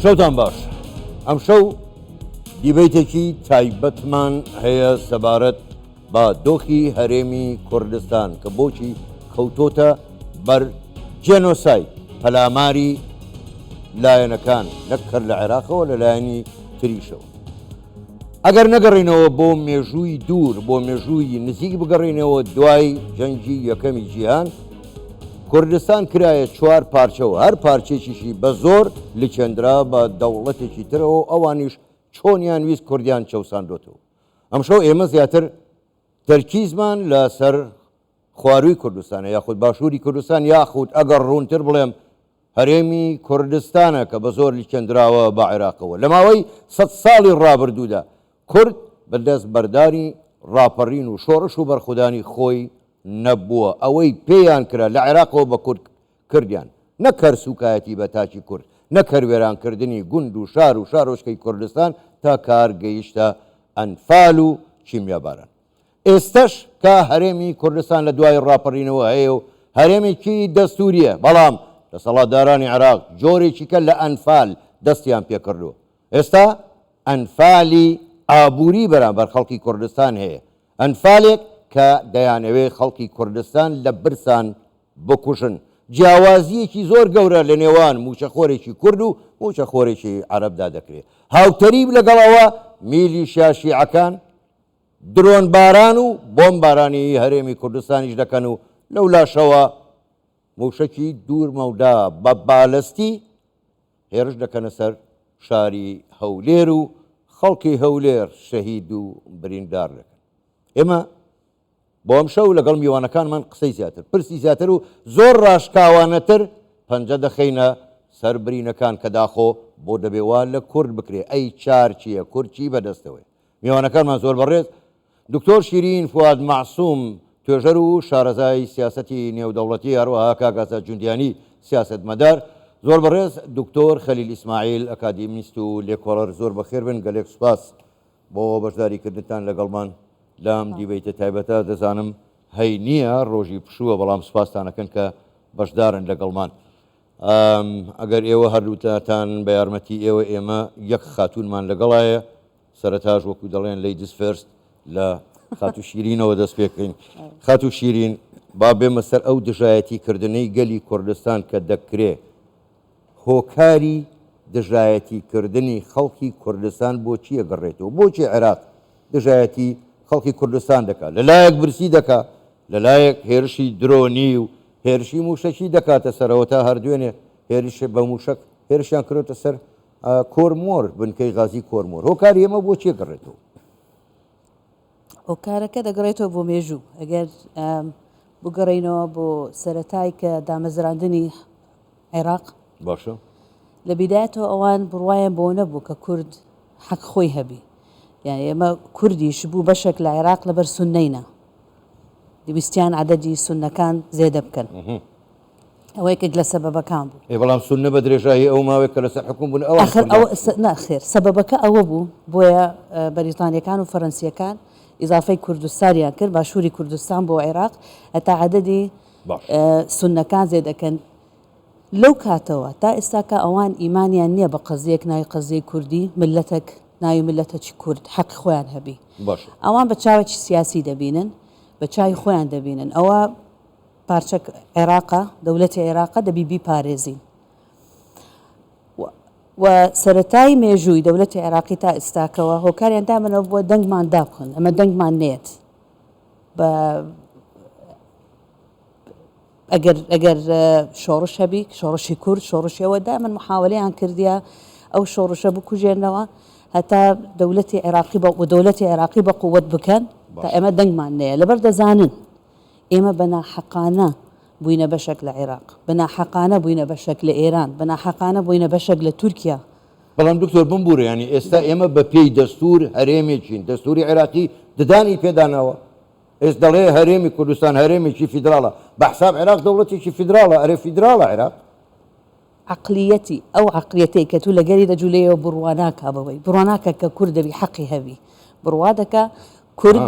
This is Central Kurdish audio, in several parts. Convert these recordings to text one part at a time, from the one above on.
شەوتان باش ئەمشەو دیبەیتێکی تایبەتمان هەیە سەبارەت بە دۆخی هەرێمی کوردستان کە بۆچی کەوتۆتە بەر جێنۆساید پەلاماری لایەنەکان نەک هەر لە عێراقەوە لە لایەنی تریشەوە. ئەگەر نەگەڕێینەوە بۆ مێژووی دوور، بۆ مێژووی نزیک بگەڕێینەوە دوای جەنگی یەکەمی جیهان، کوردستان کرایە چوار پارچە و هەر پارچەیەکیشی بە زۆر لکێندرا بە دەوڵەتێکی ترەوە و ئەوانیش چۆنیان ویست کوردیان چەوساندۆتەوە. ئەمشەو ئێمە زیاتر تەرکیزمان لە سەر خوارووی کوردستانە یاخود باشووری کوردستان یاخود ئەگەر ڕوونتر بڵێم هەرێمی کوردستانە کە بە زۆر لکێندراوە بە عێراقەوە. لە ماوەی سەت ساڵی ڕابردوودا کورد بە دەستبەرداری ڕاپەڕین و شۆڕش و بەرخودانی خۆی نەبووە، ئەوەی پێیان کرا لە عێراقەوە بە کورد کردیان، نەک هەر سووکایەتی بە تاکی کورد، نەک هەر وێرانکردنی گوند و شار و شارۆچکەی کوردستان تا کار گەیشتە ئەنفال و کیمیاباران. ئێستەش کە هەرێمی کوردستان لە دوای ڕاپەڕینەوە هەیە و هەرێمێکی دەستوورییە، بەڵام دەسەڵاتدارانی عێراق جۆرێکیکە لە ئەنفال دەستیان پێکردووە. ئێستا ئەنفالی ئابووری بەرامبەر خەڵکی کوردستان هەیە، ئەنفالێک کە دەیانەوێ خەڵکی کوردستان لە برسان بکوژن. جیاوازییەکی زۆر گەورە لە نێوان مووچەخۆرێکی کورد و مووچەخۆرێکی عەرەبدا دەکرێ. هاوتەریب لەگەڵ ئەوە میلیشیا شیعەکان، درۆنباران و بۆمبارانی هەرێمی کوردستانیش دەکەن و لەولاشەوە مووشەکی دوور مەودا بە بالستی هێرش دەکەنە سەر شاری هەولێر و خەڵکی هەولێر شەهید و بریندار دەکەن. ئێمە بۆ ئەمشەو لەگەڵ میوانەکانمان قسەی زیاتر، پرسی زیاتر و زۆر ڕاشکاوانەتر پەنجە دەخەینە سەر برینەکان کە داخۆ بۆ دەبێ وا لە کورد بکرێ، ئەی چار چییە، کورد چی بەدەستەوەیە؟ میوانەکانمان زۆر بەڕێز دکتۆر شیرین فواد مەعسوم توێژەر و شارەزای سیاسەتی نێودەوڵەتی هەروەها کاک ئازاد جوندیانی سیاسەتمەدار زۆر بەڕێز دکتۆر خەلیل ئیسماعیل ئەکادیمیست و لێکۆڵەر زۆر بەخێر بن گەلێک سوپاس بۆ بەشداریکردنتان لەگەڵمان لەم دیبەیتە تایبەتە دەزانم هەی نییە ڕۆژی پشووە بەڵام سوپاستانەکەن کە بەشدارن لەگەڵمان ئەگەر ئێوە هەردووتاتان بە یارمەتی ئێوە ئێمە یەک خاتوونمان لەگەڵایە سەرەتاش وەکو دەڵێن ladies first لە خاتوو شیرینەوە دەست پێکەین خاتوو شیرین با بێمە سەر ئەو دژایەتی کردنەی گەلی کوردستان کە دەکرێ هۆکاری دژایەتی کردنی خەڵکی کوردستان بۆ چییە گەڕێتەوە بۆچی عێراق دژایەتی خەڵکی کوردستان دەکات لەلایەک برسی دەکات لەلایەک هێرشی درۆنی و هێرشی مووشەکی دەکاتە سەرەوە تا هەر دوێنێ هێرش بە مووشەک هێرشیان کرۆتە سەر کۆرمۆر بنکەی غازی کۆرمۆر هۆکاری ئێمە بۆ چێ گەڕێتەوە؟ هۆکارەکە دەگەڕێتەوە بۆ مێژوو ئەگەر بگەڕێینەوە بۆ سەرەتای کە دامەزراندنی عێراق باشە لە بیدایەتەوە ئەوان بڕوایان بۆ نەبوو کە کورد حەق خۆی هەبی یعنی ئێمە کوردیش بوو بەشێک لە عێراق لەبەر سوننەینە ویستیان عەدەدی سوننەکان زێدە بکەن ئەوە یەکێک لە سەبەبەکان بوو. ئێ بەڵام سوننە بە درێژایی ئەو ماوەی کە لەسەر حوکم بوون ئەوان ئاخر کوردیان ئەوە نەخێر سەبەبەکە ئەوە بوو بۆیە بەریتانیەکان و فەرەنسیەکان ئیزافەی کوردستانیان کرد باشووری کوردستان بۆ عێراق هەتا عەدەدی باش. سوننەکان زێدەکەن لەو کاتەوە تا ئێستاکە ئەوان ئیمانیان نیە بە قەزیەک ناوی قەزیەی کوردی مللەتەک ناوی مللەتەکی کورد حەقی خۆیان هەبی باشە. ئەوان بە چاوێکی سیاسی دەبینن بە چاوی خۆیان دەبینن ئەوە پارچە عێراقە دەولەتی عێراقە دەبی بیپارێزین و سەرەتای مێژووی دەولەتی عێراقی تا ئێستاکەوە هۆکاریان دامنەوە بووە دەنگمان دابخن ئەمە دەنگمان نێت بە ئەگەر ئەگەر شۆڕش هەبی شۆڕشی کورد شۆڕشی ئەوە دائیمەن محاوەلەیان کردیە ئەو شۆڕشە بکوژێنەوە هەتا دەولەتی عێراقی بە دەولەتی عێراقی بە قووەت بکەن تا ئێمە دەنگمان نەیە لەبەر دەزانن ئێمە بە ناحەقانە بووینە بەشێک لە عێراق بە ناحەقانە بووینە بەشێک لە ئێران بە ناحەقانە بووینە بەشێک لە تورکیا. بەڵام دکتۆر بمبورە یانی ئێستا ئێمە بە پێی دەستور هەرێمێکین دەستوری عێراقی ددانی پێداناوە ئێست دەڵێ هەرێمی کوردستان هەرێمێکی فیدراڵە، بە حساب عێراق دەوڵەتێکی فیدراڵە، ئەرێ فیدراڵە عێراق؟ عەقلیەتی، ئەو عەقلیەتەی کە تو لەگەری دەجولێیەوە بڕوا ناکا بەوەی، بڕوا ناکا کە کورد دەبی حەقی هەبی، بڕوا دەکا کورد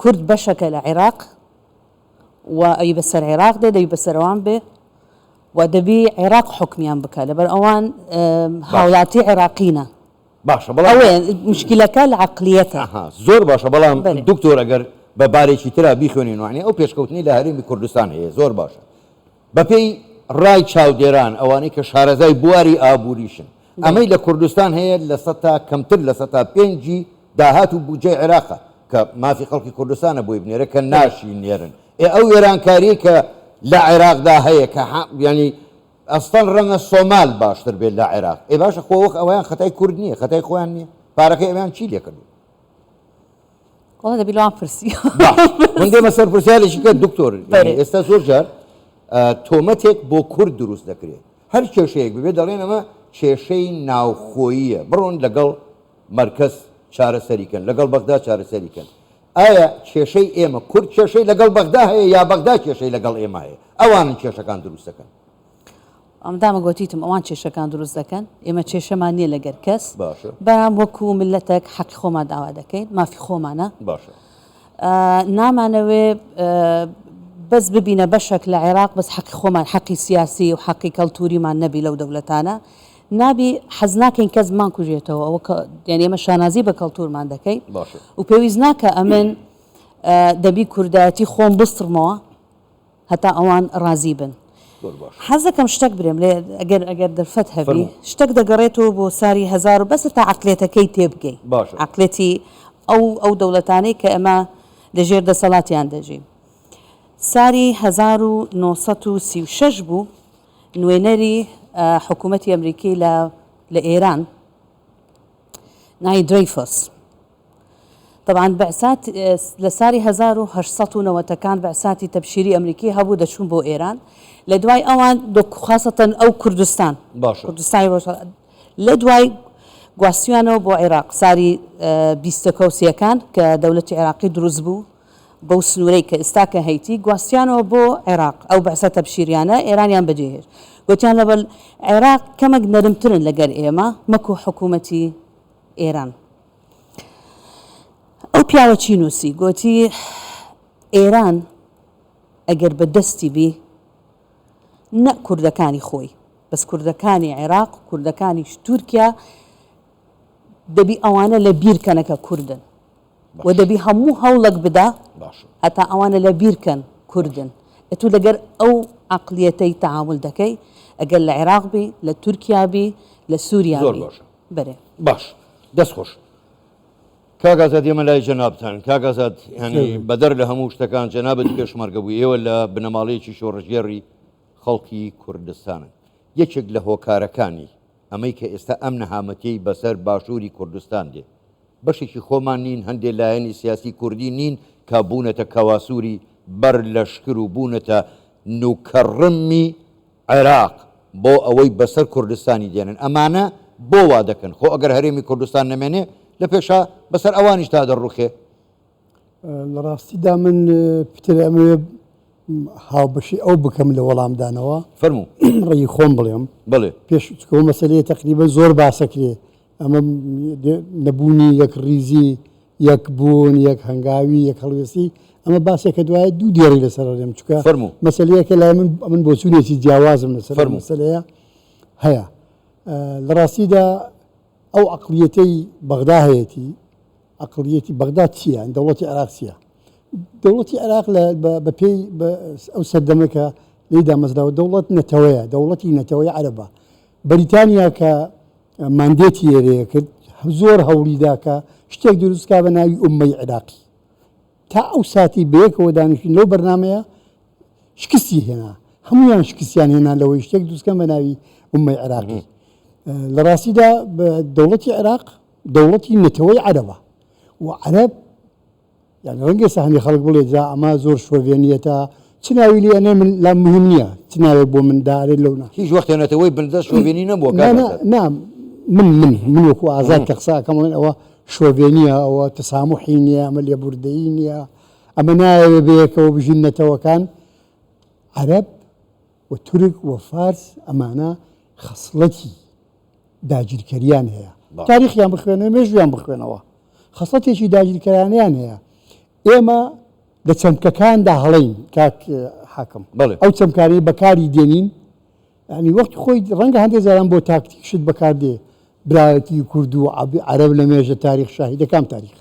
کورد بەشەکە لە عێراق و ئەوی بەسەر عێراق دێ دەبی بەسەر ئەوان بێ. و دەبی عێراق حوکمیان بکا لەبەر ئەوان هاوڵاتی عێراقینە. باشە بەڵام ئەوەیە مشکلەکە لە عەقلیەتە. ئەها زۆر باشە بەڵام دکتۆر ئەگەر بە بارێکی ترا بیخوێنین وانی ئەو پێشکەوتنەی لە هەرێمی کوردستان هەیە زۆر باشە بەپێی ڕای چاودێران ئەوانەی کە شارەزای بواری ئابووریشن ئەمەی لە کوردستان هەیە لە سەتا کەمتر لە سەتا پێنجی داهات و بودجەی عێراقە کە مافی خەڵکی کوردستانە بۆی بنێرە کە ناشی نێرن ئێ ئەو وێرانکاریەی کە لە عێراقدا هەیە کە یانی ئەسڵەن ڕەنگە سۆمال باشتر بێت لە عێراق ئێ باشە خۆ وەک ئەویان خەتای کورد نییە خەتای خۆیان نییە پارەکەی ئەویان چی لێکردو وەڵا دەبی لەوان پرسی. باش من دێمە سەر پرسیارێکی کە دکتۆر ئێستا زۆر جار تۆمەتێک بۆ کورد دروست دەکرێت هەر کێشەیەک ببێت دەڵێن ئەمە کێشەی ناوخۆییە بڕۆن لەگەڵ مەرکەز چارەسەری کەن لەگەڵ بەغدا چارەسەری کەن ئایا کێشەی ئێمە کورد کێشەی لەگەڵ بەغدا هەیە یا بەغدا کێشەی لەگەڵ ئێمە هەیە ئەوانن کێشەکان دروست دەکەن؟ ئەمدامە گۆتیتم ئەوان کێشەکان دروست دەکەن ئێمە کێشەمان نییە لەگەر کەس باشە بەڵام وەکو میللەتەک حەقی خۆمان داوا دەکەین مافی خۆمانە باشە نامانەوێ بەس ببینە بەشەک لە عێراق بەس حەقی خۆمان حەقی سیاسی و حەقی کەلتوریمان نەبی لەو دەولەتانە نابی حەز ناکەین کەس بمانکوژێتەوە ئەوە کە یانی ئێمە شانازی بە کەڵتورمان دەکەین باشە و پێویست ناکە ئەمن دەبی کوردایەتی خۆم بسڕمەوە هەتا ئەوان ڕازی بن زۆر باشە حەز دەکەم شتەک برێم لێ ئەگەر ئەگەر دەرفەت هەبی فەرموو. شتەک دەگەڕێتەوە بۆ ساری هەزار و بەسە تا عەقلێتەکەی تێبگەی باشە. عەقلێتی ئەو ئەو دەوڵەتانەی کە ئێمە لە ژێر دەسەڵاتیان دەژین ساری 1936 بوو نوێنەری حکوومەتی ئەمریکی لە لە ئێران ناوی درەیفۆس تەبعەن بەعسات لە ساری 1890 ەکان بەعساتی تەبشیری ئەمریکی هەبوو دەچوون بۆ ئێران لە دوای ئەوان خاصەتەن ئەو کوردستان باشە کوردستانی ڕۆژهەڵات لە دوای گواستویانەوە بۆ عێراق ساری بیستەکە و سیەکان کە دەولەتی عێراقی دروست بوو بەو سنوورەی کە ئێستاکە هەیتی گواستیانەوە بۆ عێراق، ئەو بەعسە تەبشیریانە ئێرانیان بەجێهێشت، گۆتیان لەبەر عێراق کەمەک نەرمترن لەگەر ئێمە مەکو حکوومەتی ئێران. ئەو پیاوە چی نووسی؟ گۆتی ئێران ئەگەر بە دەستی بی نە کوردەکانی خۆی بەس کوردەکانی عێراق کوردەکانیش تورکیا دەبی ئەوانە لە بیر کەنە کە کوردن. و دەبی هەموو هەوڵەک بدا هەتا ئەوانە لە بیر کەن کوردن ئەتوو لەگەر ئەو عەقلیەتەی تەعامول دەکەی ئەگەر لە عێراق بی لە تورکیا بی لە سوریا زۆر بی باشە بەرێ. باش دەست خۆش کاک ئازاد ئێمە لای جەنابتان کاک ئازاد یانی بەدەر لە هەموو شتەکان جەنابت پێشمەرگە بووی ئێوە لە بنەماڵەیەکی شۆڕشگێڕی خەڵکی کوردستانن یەکێک لە هۆکارەکانی ئەمەی کە ئێستا ئەم نەهامەتیەی بەسەر باشووری کوردستان دێ بەشێکی خۆمان نین، هەندێ لایەنی سیاسی کوردی نین کە بوونەتە کەواسووری بەر لەشکر و بوونەتە نوکەڕمی عێراق بۆ ئەوەی بەسەر کوردستانی دێنن، ئەمانە بۆ وا دەکەن؟ خۆ ئەگەر هەرێمی کوردستان نەمێنێ لە پێشا بەسەر ئەوانیشدا دەڕووخێ. لە ڕاستیدا من پتر ئەمەوێ هاوبەشی ئەو بکەم لە وەڵامدانەوە. فەرموو. ڕێی خۆم بڵێم. بەڵێ. پێش چونکە ئەو مەسەلەیە تەقریبەن زۆر باسەکرێ ئەمە نەبوونی یەک ڕیزی، یەک بوون، یەک هەنگاوی، یەک هەڵوێستی، ئەمە باسێکە دوایە دوو دێڕی لەسەر ئەڵێم چونکە فەرموو. مەسەلەیەکە لای من من بۆچوونێکی جیاوازم لەسەر ئەم فەرموو. مەسەلەیە هەیە. لە ڕاستیدا ئەو عەقڵیەتەی بەغدا هەیەتی، عەقڵیەتی بەغدا چییە؟ دەوڵەتی عێراق چییە؟ دەوڵەتی عێراق لە بە پێی ئەو سەردەمە کە لێی دامەزراوە دەوڵەت نەتەوەیە، دەوڵەتی نەتەوەی عەرەبە. بەریتانیا کە ماندێتی ئێرەیە کرد زۆر هەوڵی دا کە شتێک دروست کا بە ناوی ئوممەی عێراقی. تا ئەو ساتی بەیەکەوە دانیشتین لەو بەرنامەیە شکستی هێنا هەمویان شکستیان هێنا لەوەی شتێک دروستکەن بە ناوی ئوممەی عێراقی. لە ڕاستیدا دەوڵەتی عێراق دەوڵەتی نەتەوەی عەرەبە و عەرەب یانی ڕەنگە ئێستا هەندێک خەڵک بڵێ جا ئەمە زۆر شۆڤێنیەتە چ ناوی لێ ئەنێ من لام مهم نییە چ ناوێک بۆ من دارێ لەو نا هیچ وەختێ نەتەوەی بندەست شۆڤێنی نەبووە نا کاک نا ئازاد. نا من من من وەکو ئازاد کە قسە ئەکەم ئەڵێن ئەوە شۆڤێنیە ئەوە تەساموحی نییە ئەمە لێبوردەیی نییە ئەمە نایەوێ بەیەکەوە بژین نەتەوەکان عەرەب و تورک و فارس ئەمانە خەسڵەتی داگیرکەریان هەیە تاریخیان بخوێنەوە مێژویان بخوێنەوە خەسڵەتێکی داگیرکەرانیان هەیە ئێمە لە چەمکەکاندا هەڵین کاک حاکم ئەو چەمکانەی بەکاری دێنین ینی وەخت خۆی ڕەنگە هەندێک جاران بۆ تاکتیک شت بەکاردێ برایەتی کورد و عەرەب لە مێژە تاریخ شاهیدە کام تاریخ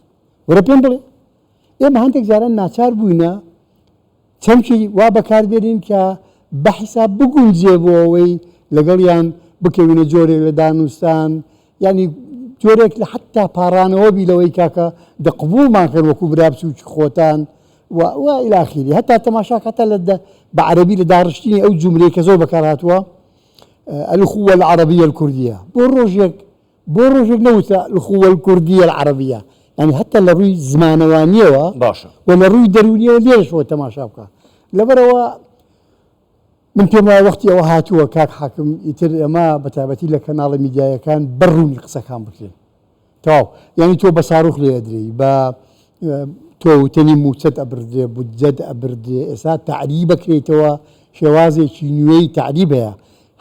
وەرە پێم بڵێ ئێمە هەندێک جاران ناچار بووینە چەمکی وا بەکاربێنین کە بە حیساب بگونجێ بۆ ئەوەی لەگەڵیان بکەوینە جۆرێک لە دانوستان یانی جۆرێک لە حتا پاڕانەوە بی لەوەی کاکە دە قبوڵمان کەن وەکو برا بچووکی خۆتان و و الی آخری هەتا تەماشا کە لە بە عەرەبی لە داڕشتنی ئەو جوملەی کە زۆر بەکار هاتووە الخوة العربية الكردية بۆ ڕۆژێک بۆ ڕۆژێک نەوترا الخوة الكردية العربية یانی هەتا لە ڕووی زمانەوانیەوە باشە و لە ڕووی دەروونیەوە لێرەشەوە تەماشا بکە لەبەرەوە من پێم وایە وەختی ئەوە هاتووە کاک حاکم ئیتر ئێمە بە تایبەتی لە کەناڵە میدیایەکان بە ڕوونی قسەکان بکرێن تەواو یعنی تۆ بە ساروخ لێ ئەدرێی بە تۆ وتەنی موچەت ئەبردرێ بودجەت ئەبردرێ ئێستا تەعریب ئەکرێیتەوە شێوازێکی نوێی تەعریب هەیە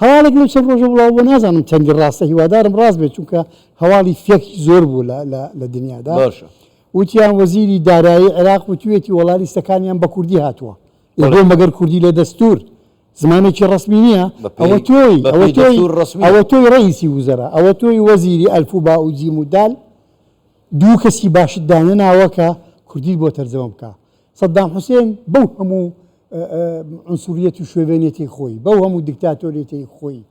هەواڵێک لەو چەند ڕۆژە بڵاو بۆ نازانم چەندی ڕاستە هیوادارم ڕاست بێت چونکە هەواڵی fake ی زۆر بوو لە دنیادا باشە وتیان وەزیری دارایی عێراق وتوێتی وەڵا لیستەکانیان بە کوردی هاتووە ئێ بۆ مەگەر کوردی لە دەستور زمانێکی ڕەسمی نییە؟ ئەوە تۆی ئەوە تۆی ئەوە تۆی ڕەئیسی وزەرا ئەوە تۆی وەزیری ئەلف و با و جیم و دال دوو کەسی باشت دانەناوە کە کوردیت بۆ تەرجەمە بکا سەدام حوسێن بەو هەموو عنسوریەت و شۆڤێنیەتی خۆی بەو هەموو دیکتاتۆریەتی خۆی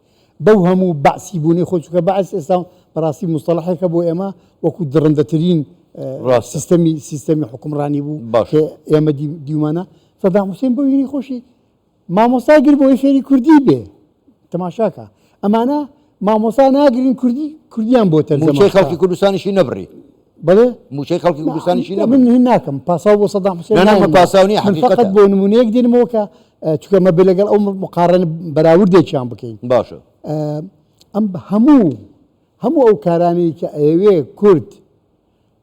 بەو هەموو بەعسی بوونەی خۆی چونکە بەعس ئێستا بەڕاستی مستەڵحێکە بۆ ئێمە وەکو دڕندەترین سیستەمی سیستەمی حکومڕانی بوو کە ئێمە دیومانە سەدام حوسێن بۆ وینی خۆشی مامۆستا گر بۆی فێری کوردی بێ تەماشاکە ئەمانە مامۆستا ناگرین کوردی کوردیان بۆ تەرجەمە خەڵکی کوردستانیشی نەبڕی بەڵێ موچەی خەڵکی کوردستانیشی نەبڕی من هین ناکەم پاساو بۆ سەدام حوسێن نا نا من پاساو نییە من فقط حەقیقەتە بۆ نمونەیەک دێنمەوە کە چونکە مەبێ لەگەڵ ئەو مقارنە بەراوردێکیان بکەین باشە ئەم هەموو هەموو ئەو کارانەی کە ئەیەوێ کورد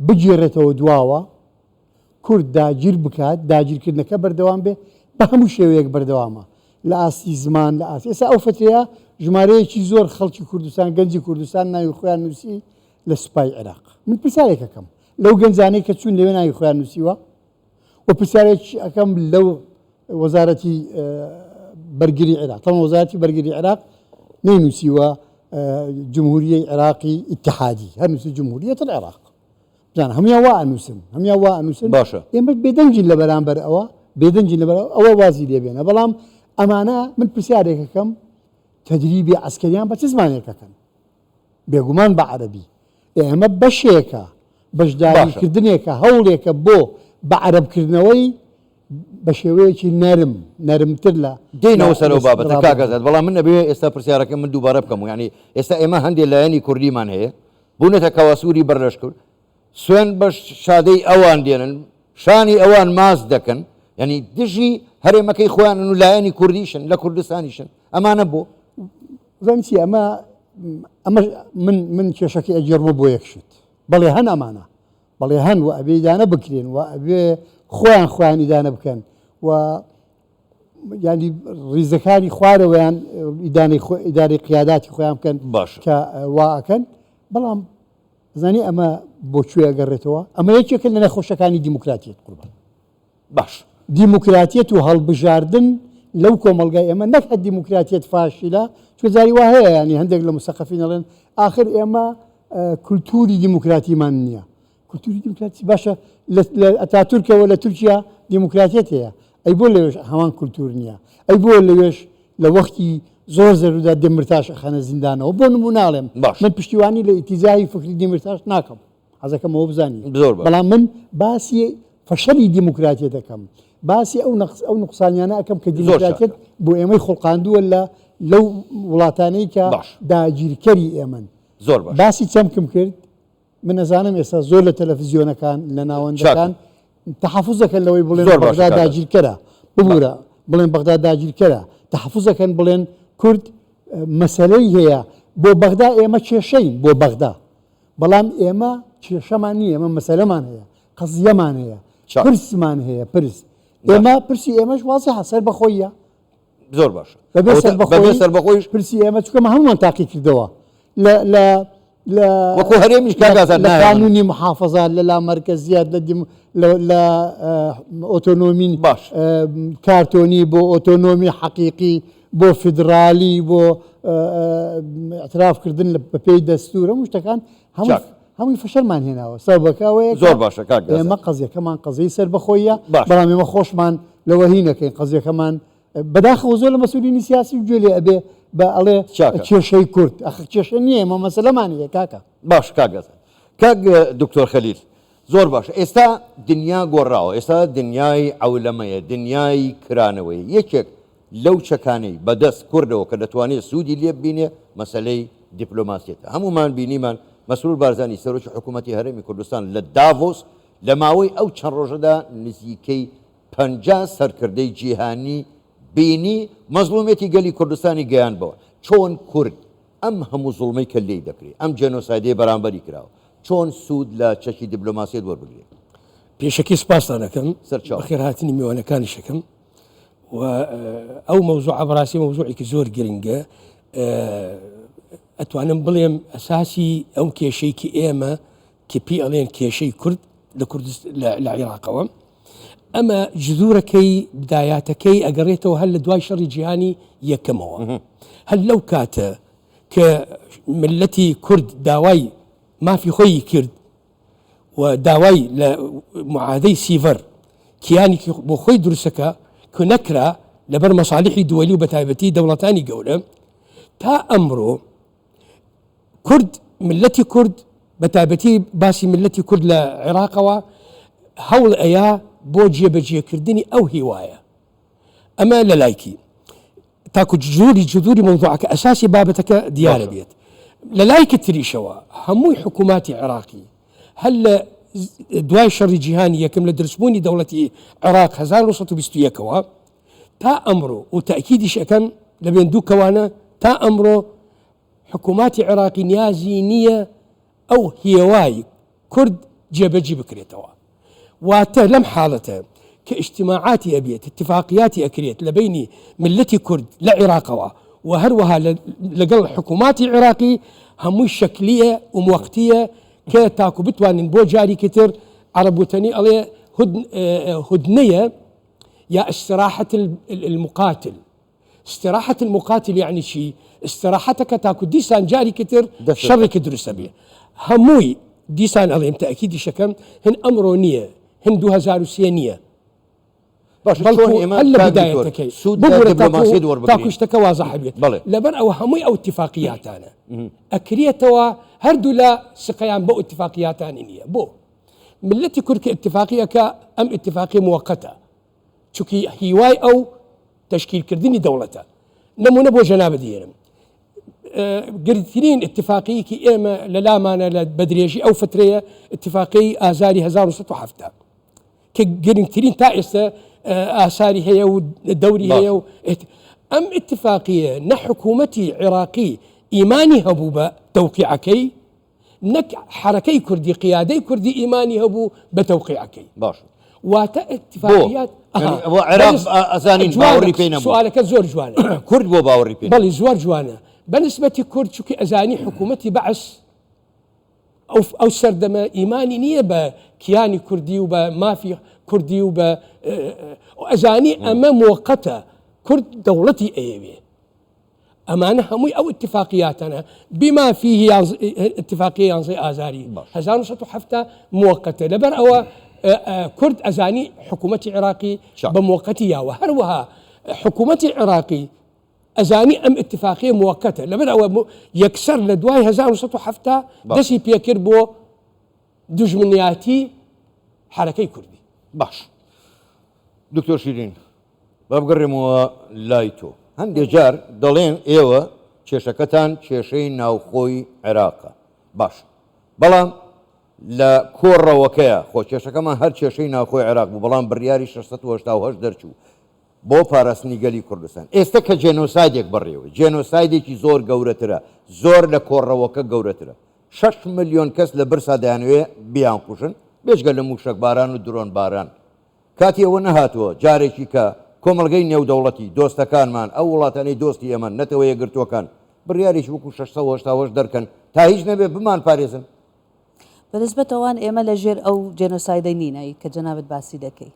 بگێڕێتەوە دواوە کورد داگیر بکات داگیرکردنەکە بەردەوام بێ بە هەموو شێوەیەک بەردەوامە لە ئاستی زمان لە ئاستی ئێستا ئەو فترەیە ژمارەیەکی زۆر خەڵکی کوردستان گەنجی کوردستان ناوی خۆیان نووسی لە سوپای عێراق من پرسیارێک ئەکەم لەو گەنجانەی کە چوون لەوێ ناوی خۆیان نووسیوە و پرسیارێکی ئەکەم لەو وەزارەتی بەرگری عێراق تەڵم وەزارەتی بەرگری عێراق نەینووسیوە جمهوریەی عێراقی ئیتحادی هەر نووسی جمهوریەت العراق بزانە هەموویان وا ئەنووسن هەموویان وا ئەنووسن باشە ئێمە بێدەنگین لە بەرامبەر ئەوە بێدەنگین لەبەر ئەوە وازی لێبێنە بەڵام ئەمانە من پرسیارێکەکەم تەدریبی عسکەریان بە چ زمانێکەکەن بێگومان بە عەرەبی. ئێ ئەمە بەشێکە، بەشداریکردنێکە، هەوڵێکە بۆ بە عەرەبکردنەوەی بە شێوەیەکی نەرم، نەرمتر لە دێینەوە سەر ئەو بابەتە کاک ئازاد، بەڵام من ئەبێ ئێستا پرسیارەکەی من دووبارە بکەمەوە، یانی ئێستا ئێمە هەندێ لایەنی کوردیمان هەیە بوونەتە کەواسووری بەر لەشکر، سوێند بە شادەی ئەوان دێنن، شانی ئەوان ماچ دەکەن، یانی دژی هەرێمەکەی خۆیانن و لایەنی کوردیشن لە کوردستانیشن، ئەمانە بۆ؟ زانی چی ئەمە ئەمە من من کێشەکەی ئەگێڕمە بۆ یەک شت بەڵێ هەن ئەمانە بەڵێ هەن و ئەبێ ئیدانە بکرێن و ئەبێ خۆیان خۆیان ئیدانە بکەن و ینی ریزەکانی خوارەوەیان ئیدانەی ئیدارەی قیاداتی خۆیان بکەن باش کە وا ئەکەن بەڵام زانی ئەمە بۆ کوێ ئەگەڕێتەوە ئەمە یەکێکە لە نەخۆشەکانی دیموکراتیت قوربان باش. دیموکراتیەت و هەڵبژاردن لەو کۆمەڵگای ئێمە نەک هەر دیموکراتیەت فاشیلە چونکە جاری وا هەیە یانی هەندێک لە موسەقەفین ئەڵێن ئاخر ئێمە کولتوری دیموکراتیمان نییە کولتوری دیموکراتی باشە لە ئەتاتورکەوە لە تورکیا دیموکراتیەت هەیە ئەی بۆ لەوێش هەمان کولتور نییە ئەی بۆ لەوێش لە وەختی زۆر زەرودا دێمرتاش ئەخەنە زیندانەوە بۆ نموناڵێم باش من پشتیوانی لە ئیتیجاهی فکری دیمرتاش ناکەم حەزەکەم ئەوە بزانی زۆر باش. بەڵام من باسی فەشەلی دیموکراتیەت ئەکەم باسی ئەو نەقس ئەو نوقسانیانە ئەکەم کە زۆر دیموکراتیەت چاکە. بۆ ئێمەی خوڵقاندووە لە لەو وڵاتانەی کە باش. داگیرکەری ئێمەن زۆر باش. باسی چەمکم کرد من ئەزانم ئێستا زۆر لە تەلەفزیۆنەکان لە ناوەندەکان چاکە. تەحەفوز ئەکەن لەوەی بڵێن زۆر باشە بەغدا کاک ئازاد. داگیرکەرە ببورە بڵێن بەغدا داگیرکەرە تەحەفوز ئەکەن بڵێن کورد مەسەلەی هەیە بۆ بەغدا ئێمە کێشەین بۆ بەغدا بەڵام ئێمە کێشەمان نییە ئێمە مەسەلەمان هەیە قەزیەمان هەیە چاک. پرسمان هەیە پرس ئێمە پرسی ئێمەش وازحە سەربەخۆییە زۆر باشە بەبێ ئەوەتا- سەربەخۆیی بەبێ سەربەخۆیش پرسی ئێمە چونکە ئەمە هەموومان تاقی کردەوە لە لە لە وەکو هەرێمیش کاک ئازاد لە نایەن. قانونی محافظات لە لامەرکەزیات لە دیم لە لە ئۆتۆنۆمی باش. کارتۆنی بۆ ئۆتۆنۆمی حەقیقی بۆ فیدرالی بۆ اعتراف کردن بە پێی دەستور هەموو شتەکان هەموو هەمووی فەشەلمان هێناوە سەبەکە ئەوەیە زۆر باشە کاک ئێمە قەزیەکەمان قەزیەی سەربەخۆیە بەڵام ئێمە خۆشمان لەوە هی نەکەین قەزیەکەمان بەداخەوە زۆر لە مەسئولینی سیاسی گوێ لێ ئەبێ بە ئەڵێ کێشەی کورد ئەخ کێشە نییە ئێمە مەسەلەمان هەیە کاکە. باش کاک ئازاد. کاک دکتۆر خەلیل زۆر باشە ئێستا دنیا گۆڕاوە ئێستا دنیای عەولەمەیە دنیای کرانەوەیە یەکێک لەو چەکانەی بەدەست کوردەوە کە دەتوانێت سوودی لێ ببینێ مەسەلەی دیپلۆماسیەتە هەموومان بینیمان مەسرور بارزانی سەرۆکی حکوومەتی هەرێمی کوردستان لە داڤۆس لە ماوەی ئەو چەند ڕۆژەدا نزیکەی 50 سەرکردەی جیهانی بینی مەزڵومیەتی گەلی کوردستانی گەیاند بەوە چۆن کورد ئەم هەموو زوڵمەی کە لێی دەکرێ، ئەم جێنۆسایدەی بەرامبەری کراوە، چۆن سوود لە چەکی دیبلۆماسیەت وەربگرێ؟ پێشەکی سپاستان ئەکەم، سەرچاو. بەخێرهاتنی میوانەکانیش ئەکەم و ئەو مەوزوعە بەڕاستی مەوزوعێکی زۆر گرنگە. ئەتوانم بڵێم ئەساسی ئەو کێشەی کە ئێمە کە پێی ئەڵێن کێشەی کورد لە کوردست لە عێراقەوە ئەمە جذورەکەی بدایاتەکەی ئەگەڕێتەوە هەر لە دوای شەڕی جیهانی یەکەمەوە هەر لەو کاتە کە ملەتی کورد داوای مافی خۆی کرد و داوای لە معادەی سیڤەر کیانێکی بۆ خۆی دروستەکە کە نەکرا لەبەر مەسالیحی دووەلی و بەتایبەتی دەوڵەتانی گەورە تا ئەمڕۆ کورد ملەتی کورد بە تایبەتی باسی ملەتی کورد لە عێراقەوە هەوڵ ئەیا بۆ جێبەجێکردنی ئەو هیوایە ئەمە لە لایکی تاکو جوری جذوری مەوزوعەکە ئەساسی بابەتەکە دیارە بێت لە لایکی تریشەوە هەمووی حکووماتی عێراقی هەر لە دوای شەڕی جیهانی یەکەم لە دروستبوونی دەوڵەتی عێراق 1920ەوە تا ئەمڕۆ و تاکیدیش ئەەکەم لە بێن دوو کەوانە تا ئەمڕۆ حکووماتی عێراقی نیازی نییە ئەو هێوای کورد جێبەجی بکرێتەوە. واتە لەم حاڵەتە کە ئیجتیماعاتی ئەبێت، ئیتفاقیاتی ئەکرێت لە بەینی میللەتی کورد لە عێراقەوە و هەروەها لەگەڵ حکووماتی عێراقی هەمووی شەکلییە و موەقتییە کە تاکو بتوانین بۆ جاریکی تر عەڕەب وتەنی ئەڵێ هودنەیە یا استراحة المقاتل استراحة المقاتل یەعنی چی؟ استراحەتەکە تاکو دیسان جاریکی تر شەڕێکی دروستە بێ هەمووی دیسان ئەڵێم تەئکیدیش ئەکەم هن ئەمڕۆ نییە هن 2003 نییە باشە بەڵکو چۆن ئێمە هەر لە کاک دکتۆر بدایەتەکەی سوود لە ببورە تاکو دیبلۆماسیەت وەربگرین؟ تاکو شتەکە وازح بێت بەڵێ. لەبەر ئەوە هەمووی ئەو اتفاقیاتانە ئەکرێتەوە هەردوولا سقەیان بەو اتفاقیاتانی نییە بۆ ملەتی کورد کە اتفاقی ئەکا ئەم اتفاقی موەقەتە چونکی هیوای ئەو تەشکیلکردنی دەوڵەتە. نمونە بۆ جەنابت دێنم. گرنگترین اتفاقیەکی ئێمە لە لامانە لە بەدرێژی ئەو فترەیە اتفاقی ئازاری 1970 کە گرنگترین تا ئێستا ئاساری هەیە و دەوری هەیە و ئەم اتفاقیە نە حکوومەتی عێراقی ئیمانی هەبوو بە تەوقیعەکەی نەک حەرەکەی کوردی قیادەی کوردی ئیمانی هەبوو بە تەوقیعەکەی. باشە. واتە ئیتفاقیات بۆ؟ یانی ئەوە عێراق ئەزانین باوەڕی پێی نەبوو. سوالەکە زۆر جوانە. کورد بۆ باوەڕی پێ نەبوو؟ بەڵی زۆر جوانە. بە نسبەتی کورد چونکی ئەزانی حکوومەتی بەعس ئەو ئەو سەردەمە ئیمانی نییە بە کیانی کوردی و بە مافی کوردی و بە ئەزانی ئەمە مۆقەتە کورد دەوڵەتی ئەیەوێ. ئەمانە هەمووی ئەو ئیتفاقیاتەنە بما فیه ئیتفاقیە یانزەی ئازاری 1970 موقتە لەبەر ئەوە کورد ئەزانی حکوومەتی عێراقی بە موقتی یاوە هەروەها حکوومەتی عێراقی ئەزانی ئەم ئیتفاقیە موقتە لەبەر ئەوە یەکسەر لە دوای 1970 دەستی پێکرد بۆ دوژمنیاتی حرەکەی کوردی باش دکتۆر شیرین با بگەڕێمەوە لای تۆ. هەندێ جار دەڵێن ئێوە کێشەکەتان کێشەی ناوخۆی عێراقە. باشە. بەڵام لە کۆڕەوەکەیا، خۆ کێشەکەمان هەر کێشەی ناوخۆی عێراق بوو، بەڵام بڕیاری 688 دەرچوو بۆ پاراستنی گەلی کوردستان. ئێستە کە جێنۆسایدێک بەڕێوەیە، جێنۆسایدێکی زۆر گەورەترە، زۆر لە کۆڕەوەکە گەورەترە. شەش ملیۆن کەس لە برسا دەیانەوێ بیانکوژن، بێجگە لە مووشەکباران و درۆنباران. کاتی ئەوە نەهاتووە جارێکی کە کۆمەڵگەی نێودەوڵەتی، دۆستەکانمان، ئەو وڵاتانەی دۆستی ئێمەن، نەتەوە یەکگرتووەکان، بڕیارێکی وەکوو 688 دەرکەن تا هیچ نەبێ بمانپارێزن؟ بە نسبەت ئەوان ئێمە لە ژێر ئەو جێنۆسایدە نین ی کە جەنابت باسی دەکەی.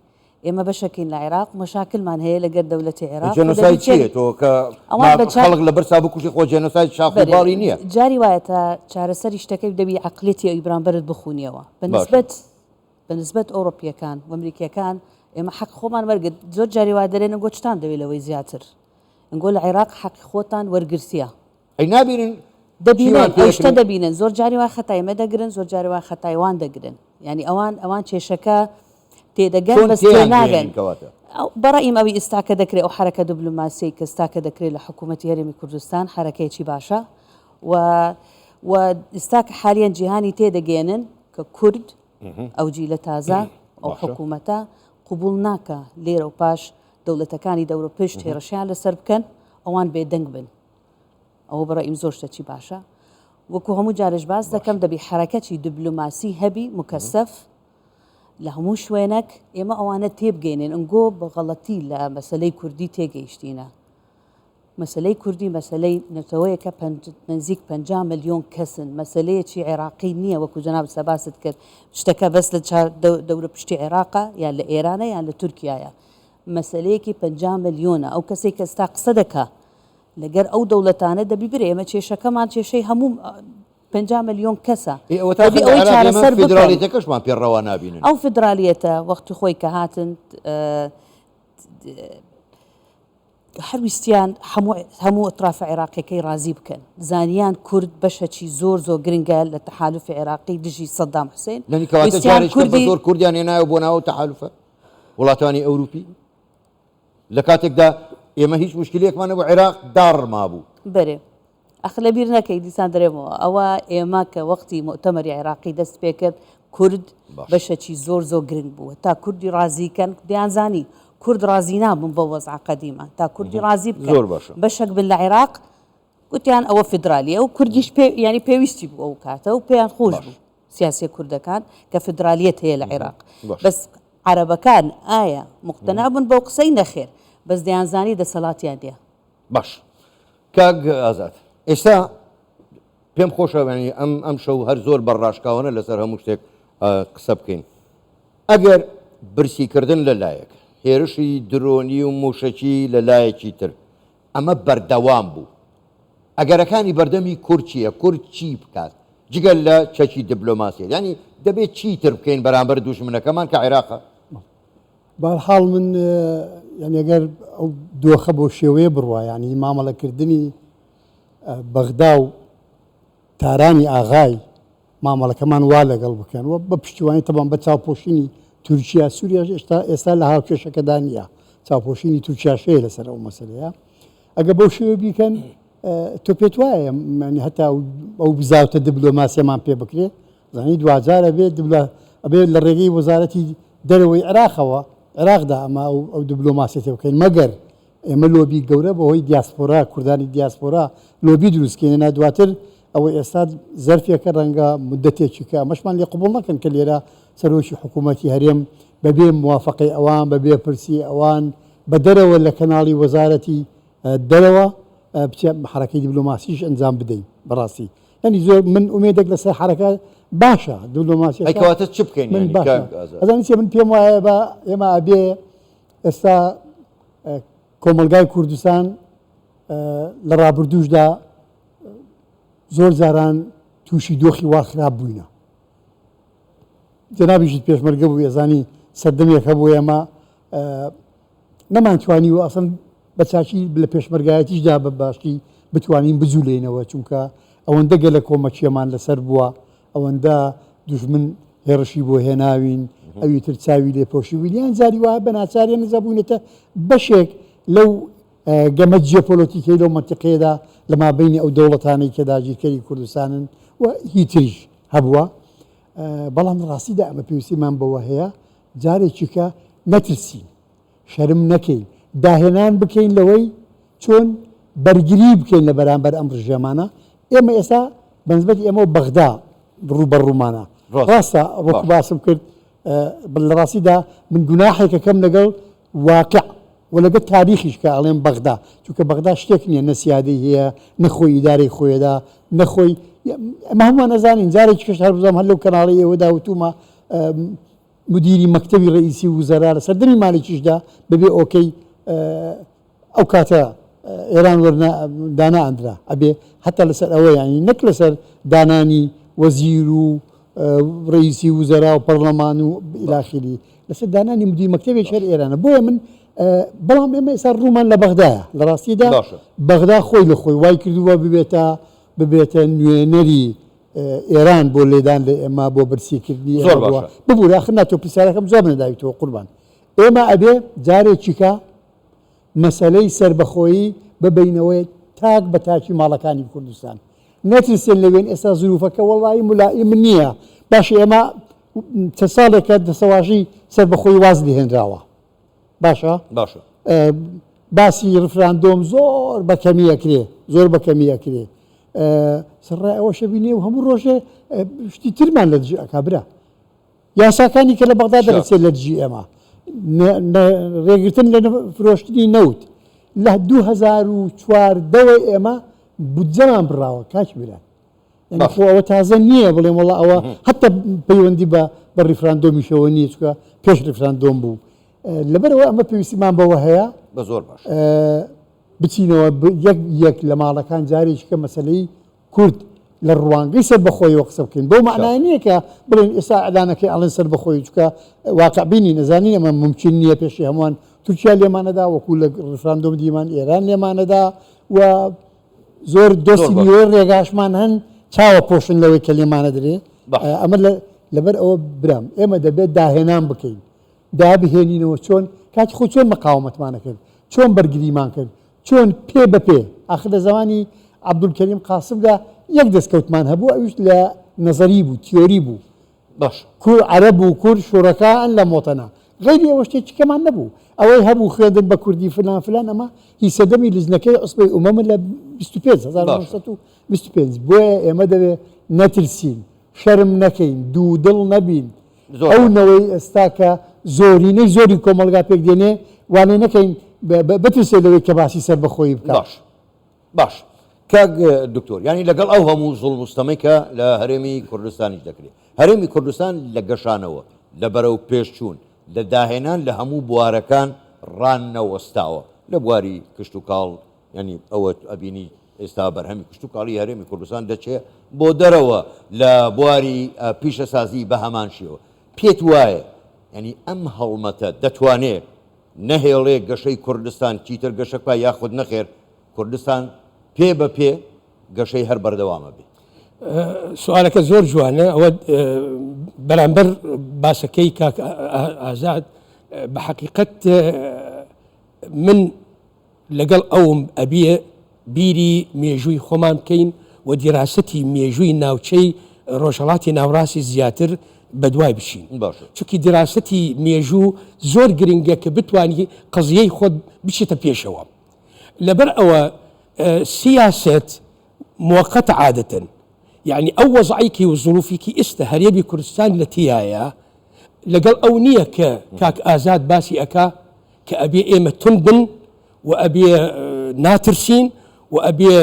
ئێمە بەشەکین لە عێراق مەشاکلمان هەیە لەگەر دەولەتی عێراق جێنۆساید چییە تۆ کە ئەوان بە خەڵک لە برسا بکوژی خۆ جێنۆساید شاخ و باڵی نییە. جاری وایە تا چارەسەری شتەکەی دەبی عەقلیەتی ئەوی بەرامبەرت بخونیەوە بە نسبەت بە نسبەت ئەوڕۆپیەکان و ئەمریکیەکان ئێمە حەق خۆمان وەرگرت زۆر جاری وا دەرێن ئەنگۆ چتان دەوێ لەوەی زیاتر ئەنگۆ لە عێراق حەقی خۆتان وەرگرتیە. ئەی نابینن دەبینن ئەو شتە دەبینن زۆر جاری وا خەتای مە دەگرن زۆر جاری وا خەتای وان دەگرن یعنی ئەوان ئەوان کێشەکە تێدەگەن بەس تێناگەن بەڕیم ئەوی ئێستاکە دەکرێت ئەو حرەکە دیبلۆماسیەی کە ئێستاکە دەکرێت لە حکوومەتی هەرێمی کوردستان حرەکەیەکی باشە و و ئێستاکە حالیان جیهانی تێدەگەێنن کە کورد ئەو جیلە تازە ئەو حکوومەتە قوبول ناکە لێرە و پاش دەوڵەتەکانی دەورە پشت هێڕشیان لەسەر بکەن ئەوان بێدەنگ بن ئەوە بەڕەئیم زۆر شتەکی باشە وەکو هەموو جارێش باس دەکەم دەبی حەرەکەتی دبلۆماسی هەبی مکەسەف لە هەموو شوێنەک ئێمە ئەوانە تێبگەینن ئەنگۆ بە غەڵەتی لە مەسلەی کوردی تێگەیشتینە مەسلەی کوردی مەسلەی نەتەوەیەکە نزیک 50 ملیۆن کەسن مەسلەیەکی عێراقی نییە وەکو جەناب سەباست کرد شتەکە بەس لە دەورە پشتی عێراقە یان لە ئێرانە یان لە تورکایە مەسلەیەکی 50 ملیۆنە ئەو کەسێک کە ئێستا قسە دەکا لەگەر ئەو دەوڵەتانە دەبی برێ ئێمە کێشەکەمان کێشەی هەموو 50 ملیۆن کەسە ئێ ئەوەتا دەبی خەڵکی ئەوەی عێراق ئێمە چارەسەر بکەن فیدراڵیەتەکەشمان پێ ڕەوا نابینن. ئەو فیدرالیەتە وەختی خۆی کە هاتن هەر ویستیان هەموو هەموو ئەترافە عێراقیەکەی ڕازی بکەن زانیان کورد بەشەکی زۆر زۆر گرنگە لە تەحالوفی عێراقی دژی سەدام حوسێن یانی کەواتە ویستیان جارێکی تر بە کوردی زۆر کوردیان هێنایەوە بۆ ناو ئەو تەحالوفە وڵاتانی ئەوروپی؟ لە کاتێکدا ئێمە هیچ موشکیلەیەکمان نەبوو عێراق داڕمابوو. بەرێ ئەخ لە بیر نەکەی دیسان دەرێمەوە ئەوە ئێمە کە وەختی موئتەمەری عێراقی دەست پێ کرد کورد بەشەکی زۆر زۆر گرنگ بوو تا کوردی ڕازی کەن دەیانزانی کورد ڕازی نابن بەو وەزعە قەدیمە تا کوردی ڕازی بکەن زۆر باشە. بەشەک بن لە عێراق گوتیان ئەوە فیدرالیە و کوردیش پێ یانی پێویستی بوو ئەو کاتە و پێیان خۆش بوو سیاسیە کوردەکان کە فیدرالیەت هەیە لە عێراق بەس عەرەبەکان ئایا موقتەنع بوون بەو قسەی؟ نەخێر بەس دەیانزانی دەسەڵاتیان نیە. باش کاک ئازاد ئێستا پێم خۆشە ینی ئەم ئەم شەو هەر زۆر بە ڕاشکاوانە لەسەر هەموو شتێک قسە بکەین ئەگەر برسیکردن لە لایەک هێرشی درۆنی و موشکی لە لایەکی تر ئەمە بەردەوام بوو ئەگەرەکانی بەردەمی کورد چییە؟ کورد چی بکات جگە لە چەکی دبلۆماسیەت؟ یانی دەبێت چی تر بکەین بەرامبەر دوژمنەکەمان کە عێراقە؟ بەهەرحاڵ من یانی ئەگەر ئەو دۆخە بەو شێوەیە بڕوا یانی مامەڵەکردنی بەغدا و تارانی ئاغای مامەڵەکەمان وا لەگەڵ بکەن و بە پشتیوانی تەبان بە چاوپۆشینی تورکیا سووریاش ئێستا ئێستا لە هاوکێشەکەدا نییە چاوپۆشینی تورکیاش هەیە لەسەر ئەو مەسەلەیە ئەگە بەو شێوە بیکەن تۆ پێت وایە هەتا ئەو بزاوتە دبلۆماسیەمان پێ بکرێ زانی دواجار ئەبێ دبلا ئەبێ لە ڕێگەی وەزارەتی دەرەوەی عێراقەوە عێراقدا ئەمە ئەو دبلۆماسیەتە بکەین مەگەر ئێمە لۆبی گەورە بەهۆی دیاسپۆرا، کوردانی دیاسپۆرا لۆبی دروست کەین، نا دواتر ئەوەی ئێستا زەرفێکە ڕەنگە مودەتێکی کە ئەمەشمان لێ قبوڵ نەکەن کە لێرە سەرۆکی حکوومەتی هەرێم بەبێ موافقەی ئەوان، بەبێ پرسی ئەوان، بە دەرەوە لە کەناڵی وەزارەتی دەرەوە بچێ حەرەکەی دیبلۆماسیش ئەنجام بدەین. بەڕاستی یانی زۆر من ئومێدێک لەسەر حەرەکە باشە دیبلۆماسیەکە. ئەی کەواتە چ بکەین من یانی باشە کاک ئازاد؟ ئەزانی چیە من پێم وایە بە ئێمە ئەبێ ئێستا کۆمەڵگای کوردستان لە ڕابردووشدا زۆر جاران تووشی دۆخی وا خراپ بووینە جەنابیشت پێشمەرگە بوو ئێزانی سەردەمێک هەبوو ئێمە نەمانتوانی و ئەسڵ بە چاکی لە پێشمەرگایەتیشدا بە باشی بتوانین بجولێینەوە چونکە ئەوەندە گەلە کۆمەکیەمان لەسەر بووە ئەوەندە دوژمن هێڕشی بۆ هێناوین ئەوی تر چاوی لێ پۆشیبووین یان جاری وایە بە ناچاری نزا بووینەتە بەشێک لەو گەمە جیۆپۆلۆتیکەی لەو مەنتیقەیەدا لە مابەینی ئەو دەوڵەتانەی کە داگیرکەری کوردستانن و هی تریش هەبووە بەڵام لە ڕاستیدا ئەمە پێویستیمان بەوە هەیە جارێکیکە نەترسین شەرم نەکەین، داهێنان بکەین لەوەی چۆن بەرگری بکەین لە بەرامبەر ئەم ڕژێمانە، ئێمە ئێستا بەنسبەتی ئێمەوە بەغدا ڕووبەڕوومانە، ڕاستە وەکو باسم کرد لە ڕاستیدا من گوناحێکەکەم لەگەڵ واقع و لەگەڵ تاریخیش کە ئەڵێم بەغدا، چونکە بەغدا شتێک نییە نە سیادەی هەیە نە خۆی ئیدارەی خۆیەدا نە خۆی ئەمە هەمووان ئەزانین جارێکی کەش هەر بزانم هەر لەو کەناڵی ئێوەدا وتومە. مدیری مەکتەبی ڕئیسی وزەرا لە سەردەمی مالکیشدا بەبێ ئۆکەی ئەو کاتە ئێران وەرنا دانا ئەندرا ئەبێ حتا لەسەر ئەوە یانی نەک لەسەر دانانی وەزیر و ڕئیسی وزەرا و پەرلەمان و ئیلاخیری لەسەر دانانی مدیر مەکتەبێکی هەر ئێرانە بۆیە من بەڵام ئێمە ئێستا ڕوومان لە بەغدایە لە ڕاستیدا بەغدا خۆی لە خۆی وای کردووە ببێتە ببێتە نوێنەری ئێران بۆ لێدان لە ئێمە بۆ برسیکردنی زۆر باشە ببوورە ئاخر نا تۆ پرسیارەکەم جواب نەداویتەوە قوربان ئێمە ئەبێ جارێکیکە مەسەلەی سەربەخۆیی ببەینەوەی تاک بە تاکی ماڵەکانی کوردستان نەترسێن لەوێن ئێستا زروفەکە وەڵی ملائیم نییە باشە ئێمە چەند ساڵێکە دەسەواژەی سەربەخۆی واز لێهێنراوە باشە باشە باسی ڕفراندۆم زۆر بە کەمی ئەکرێ زۆر بە کەمی ئەکرێ سەرڕای ئەوەشە بینێ و هەموو ڕۆژێ شتی ترمان لە دژی ئەکا برا یاساکانی کە لە بەغدا دەرەچێت لە دژی ئێمە ڕێگرتن لە فرۆشتنی نەوت لە 2014 ئێمە بودجەمان بڕاوە کاک برا یانی خۆ ئەوە تازە نییە بڵێم وەڵا ئەوە هەتا پەیوەندی بە بە ڕیفراندۆمیشەوە نییە چکە پێش ڕیفراندۆم بوو لەبەرەوە ئەمە پێویستیمان بەوە هەیە بە زۆر باش بچینەوە یەک یەک لە ماڵەکان جارێکیکە مەسلەی کورد لە ڕوانگەی سەر بەخۆیەوە قسە بکەین بەو معنای نییە کە بڵێن ئێستا ئەلانەکەی ئەڵێن سەر بەخۆی چکە واقعبینی نەزانین ئەمە ممکن نییە پێشی هەمووان تورکیا لێمانەدا وەکو لە ڕیفراندۆم دیمان ئێران لێمانەدا و زۆر دۆستی نیوەی ڕێگاشمان هەن چاوە پۆشن لەوەی کە لێمانە درێ ئەمە لەبەر ئەوە برام ئێمە دەبێت داهێنان بکەین دابهێنینەوە چۆن کاتی خۆ چۆن مقاومەتمانە کرد چۆن بەرگریمان کرد چۆن پێ بە پێ ئاخر لە زمانی عەبدولکەریم قاسمدا یەک دەستکەوتمان هەبوو ئەویش لە نەزەری بوو تیۆری بوو باش. کور عەرەب و کورد شورەکاء لە مۆتەنا. غەیری ئەوە شتێکی کەمان نەبوو. ئەوەی هەبوو خوێندن بە کوردی فلان فلان ئەمە هی سەردەمی لجنەکەی عوسبەی ئومەمە لە 25 1925 بۆیە ئێمە دەبێ نەترسین شەرم نەکەین دوودڵ نەبین ئەو نەوەی ئێستا کە زۆرینەی زۆری کۆمەڵگا پێک دێنێ وانێ نەکەین بترسێ لەوەی کە باسی سەربەخۆیی بکات. باش. باش کاک دکتۆر یانی لەگەڵ ئەو هەموو زوڵم و ستەمەی کە لە هەرێمی کوردستانیش دەکرێت هەرێمی کوردستان لە گەشانەوە لە بەرەو پێشچوون لە داهێنان لە هەموو بوارەکان ڕانەوەستاوە لە بواری کشتتوکاڵ ینی ئەوە ئەبینی ئێستا بەرهەمی کشتتوکاڵی هەرێمی کوردستان دەچێ بۆ دەرەوە لە بواری پیشەسازی بە هەمان شێوە پێت وایە ینی ئەم هەڵمەتە دەتوانێ نەهێڵێ گەشەی کوردستان چیتر گەشە بکا یاخود نەخێر کوردستان پێ بە پێ گەشەی هەر بەردەوام ئەبێ؟ سوالەکە زۆر جوانە ئەوە بەرامبەر باسەکەی کاک ئازاد بە حەقیقەت من لەگەڵ ئەوم ئەبێ بیری مێژووی خۆمان بکەین و دیراسەتی مێژووی ناوچەی ڕۆژهەڵاتی ناوڕاستی زیاتر بەدوای بچین چونکی دیراسەتی مێژوو زۆر گرنگە کە بتانی قەزیەی خۆت بچێتە پێشەوە لەبەر ئەوە سیاسەت موەقەتە عادەتەن یعنی ئەو وەزعێکی و زروفێکی ئێستا هەرێمی کوردستان لە تیایە لەگەڵ ئەو نییە کە کاک ئازاد باسی ئەکا کە ئەبێ ئێمە توند بن و ئەبێ ناترسین و ئەبێ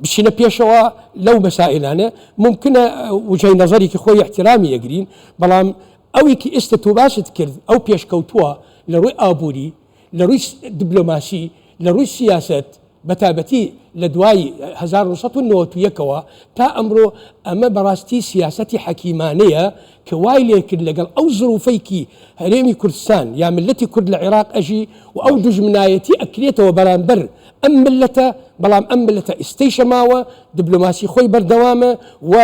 بچینە پێشەوە لەو مەسائلانە ممکنە وجهی نظرێکی خۆی احترامی ئەگرین بەڵام ئەوی کە ئێستا تۆ باست کرد ئەو پێشکەوتووە لە ڕووی ئابووری لە ڕووی دیبلۆماسی لە ڕووی سیاسەت بەتایبەتی لە دوای 1991 ەوە تا ئەمڕۆ ئەمە بەڕاستی سیاسەتی حەکیمانەیە کە وای لێکرد لەگەڵ ئەو زروفەی کی هەرێمی کوردستان یا ملەتی کورد لە عێراق ئەژی و ئەو دوژمنایەتی ئەکرێتەوە بەرامبەر ئەم ملەتە بەڵام ئەم ملەتە ئیستەیشە ماوە دبلۆماسی خۆی بەردەوامە و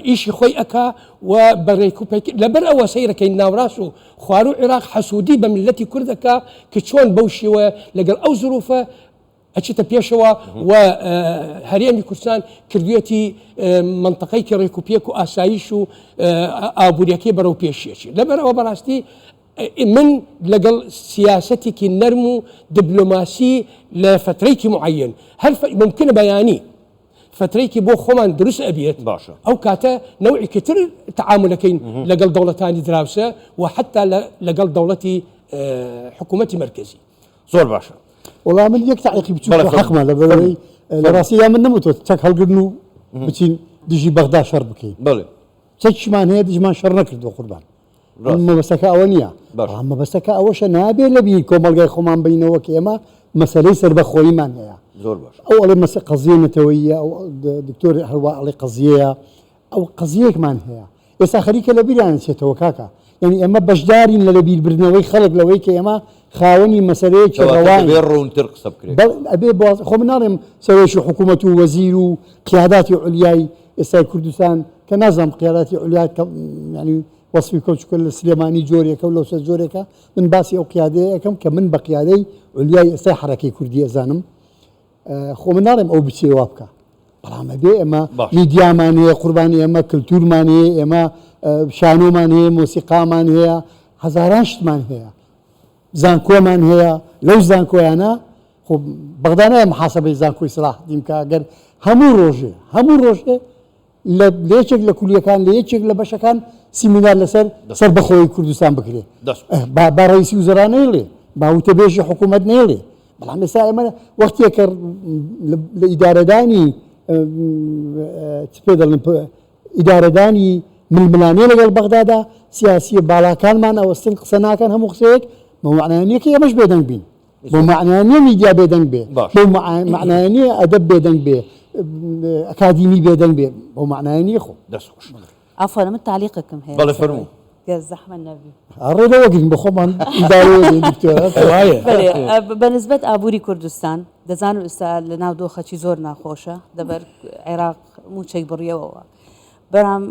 ئیشی خۆی ئەکا و بە رێکوپێکی لەبەر ئەوە سەیرەکەین ناوڕاست و خواروو عێراق حەسوودی بە ملەتی کورد ئەکا کە چۆن بەو شێوە لەگەڵ ئەو زروفە ئەچێتە پێشەوە و هەرێمی کوردستان کردوێتی مەنتەقەیەکی ڕێکوپێک و ئاسایش و ئابووریەکەی بەرەو پێشیەچی لەبەرەوە بەڕاستی من لەگەڵ سیاسەتێکی نەرم و دیبلۆماسی لە فترەیەکی معەن هەر ممکنە بەیانی فترەیەکی بۆ خۆمان دروست ئەبێت باشە ئەو کاتە نەوعێکی تر تەعامولەکەین لەگەڵ دەوڵەتانی دراوسە و حتا لەگەڵ دەوڵەتی حکوومەتی مەرکەزی. زۆر باشە. وەڵا من یەک تەعلیقی بچووک بەڵێ بە فەرموو. حەقمە لەبەرئەوەی فەرموو. لە ڕاستیدا من نەموتووە چەک هەڵگرن و بچین دژی بەغدا شەڕ بکەین بەڵێ. چەکیشمان هەیە دژمان شەڕ نەکردووە قوربان. مەبەستەکە ئەوە نییە، بەڵام مەبەستەکە ئەوەشە نابێ لە بیر کۆمەڵگای خۆمان بینەوە کە ئێمە مەسەلەی سەربەخۆییمان هەیە. زۆر باش. ئەو ئەڵێ مەسە قەزیە نەتەوەییە، ئەو دکتۆر هەروا ئەڵێ قەزیەیە، ئەو قەزیەیەکمان هەیە ئێستا خەریکە لە بیریان ئەچێتەوە کاکە، یانی ئێمە بەشدارین لە لەبیربردنەوەی خەڵک لەوەی کە ئێمە خاوەنی مەسەلەیەکی کەواتە ڕەواین. دەبێ ڕوونتر قسە بکرێت. بەڵێ ئەبێ بۆ خۆ من ناڵێم سەرۆکی حکوومەت و وەزیر و قیاداتی عولیای ئێستای کوردستان کە نازانم قیاداتی عولیا کە یانی وەسفی بکەم چونکە لە سلێمانی جۆرێکە و لەوسەر جۆرێکە من باسی ئەو قیادەیە ئەکەم کە من بە قیادەی عولیای ئێستای حەرەکەی کوردی ئەزانم خۆ من ناڵێم ئەو بچێ وا بکە بەڵام ئەبێ ئێمە میدیامان هەیە قوربانی ئێمە کللتورمان هەیە ئێمە شانۆمان هەیە مۆسیقامان هەیە هەزاران شتمان هەیە زانکۆمان هەیە لەو زانکۆیانە خۆ بەغدا نایە محاسبەی زانکۆی سەلاحەدین بکا گەر هەموو ڕۆژێ هەموو ڕۆژێ لە یەکێک لە کولیەکان لە یەکێک لە بەشەکان سیمینار لەسەر سەربەخۆیی کوردستان بکرێ با با ڕئیسی وزەرا نەیڵێ با وتەبێژی حکوومەت نەیڵێ بەڵام ئێستا ئێمە وەختێکە لە ئیدارەدانی چ پێ دەڵێن ئیدارەدانی ململانێ لەگەڵ بەغدادا سیاسیە باڵاکانمان ئەوەستن قسە ناکەن هەموو قسەیەک بەو مەعنایە نییە کە ئێمەش بێدەنگ بین بەو مەعنایە نییە میدیا بێدەنگ بێ بەو مەعنایە نییە ئەدەب بێدەنگ بێ ئەکادیمی بێدەنگ بێ بەو مەعنایە نییە خۆ. دەست خۆش. عەفوەن من تەعلیقێکم هەیە بەڵێ فەرموو. گەر زەحمەت نەبی. ڕێ لەوە گرین بە خۆمان ئیدارەیە بین دکتۆر. وایە. بەلێ بە نسبەت ئابووری کوردستان دەزانم ئێستا لە ناو دۆخەکی زۆر ناخۆشە دەبەر عێراق مووچەی بڕیەوەوە بەرام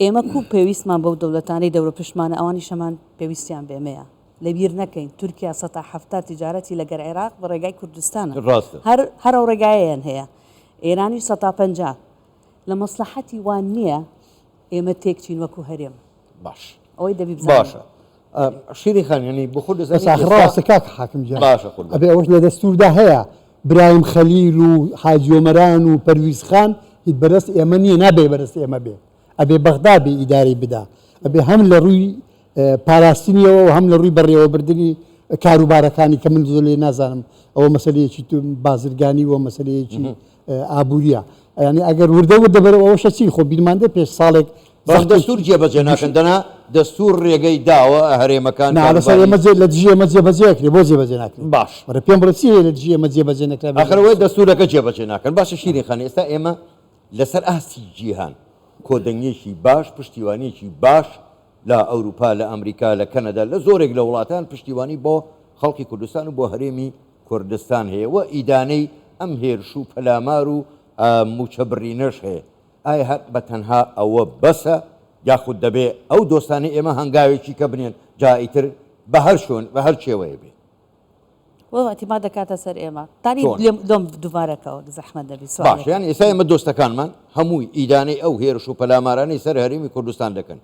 ئێمە کوو پێویستمان بەو دەولەتانەی دەورەپشتمانە ئەوانیش هەمان پێویستیان بێمەیە لەبیر نەکەین تورکیا سەتا 70 تیجارەتی لەگەر عێراق بە ڕێگای کوردستانە ڕاستە. هەر هەر ئەو ڕێگایەیان هەیە ئێرانیش سەتا 50 لە مەسلەحەتی وان نییە ئێمە تێکچین وەکو هەرێم باش ئەوەی دەبی بزانین. باشە شیرین خان یانی بۆ خۆت دەزانی بەس ئاخر ئێستا ڕاستە کاک حاکم گیان باشە قوربان. ئەبێ ئەوەش لە دەستووردا هەیە برایم خەلیل و حاجی ئۆمەران و پەرویز خان هیچ بەدەست ئێمە نییە نابێ بەدەست ئێمە بێ ئەبێ بەغدا بێ ئیدارەی بدا ئەبێ هەم لە ڕووی پاراستنیەوە و هەم لە ڕووی بەڕێوەبردنی کاروبارەکانی کە من زۆر لێ نازانم ئەوە مەسەلەیەکی بازرگانی و مەسەلەیەکی ئابووریە یانی ئەگەر وردە وردە بەرەو ئەوەشە چین خۆ بیرمان دێ پێش ساڵێک بەڵام دەستور جێبەجێ ناکەن دەنا دەستور ڕێگەی داوە هەرێمەکان نا لەسەر کاروباری ئێمە جێ لە دژی ئێمە جێبەجێ ئەکرێ بۆ جێبەجێ ناکرێ باش وەرە پێم بڵێ چی هەیە لە دژی ئێمە جێبەجێ نەکرابێ ئاخر ئەوەیە دەستورەکە جێبەجێ ناکەن باشە شیرین خان ئێستا ئێمە لەسەر ئاستی جیهان کۆدەنگیەکی باش پشتیوانیەکی باش لە ئەوروپا لە ئەمریکا لە کەنەدا لە زۆرێک لە وڵاتان پشتیوانی بۆ خەڵکی کوردستان و بۆ هەرێمی کوردستان هەیە و ئیدانەی ئەم هێرش و پەلامار و مووچە بڕینەش هەیە، ئایا هەر بە تەنها ئەوە بەسە یاخود دەبێ ئەو دۆستانەی ئێمە هەنگاوێکی کە بنێن جا ئیتر بە هەر شوێن بە هەر شێوەیە بێ؟ وە ئیعتیماد دەکاتە سەر ئێمە. تانی چۆن؟ لێم لۆم دووبارە کەوە زەحمەت نەبی باشە سوالەکە. یانی ئێستا ئێمە دۆستەکانمان هەمووی ئیدانەی ئەو هێرش و پەلامارانەی سەر هەرێمی کوردستان دەکەن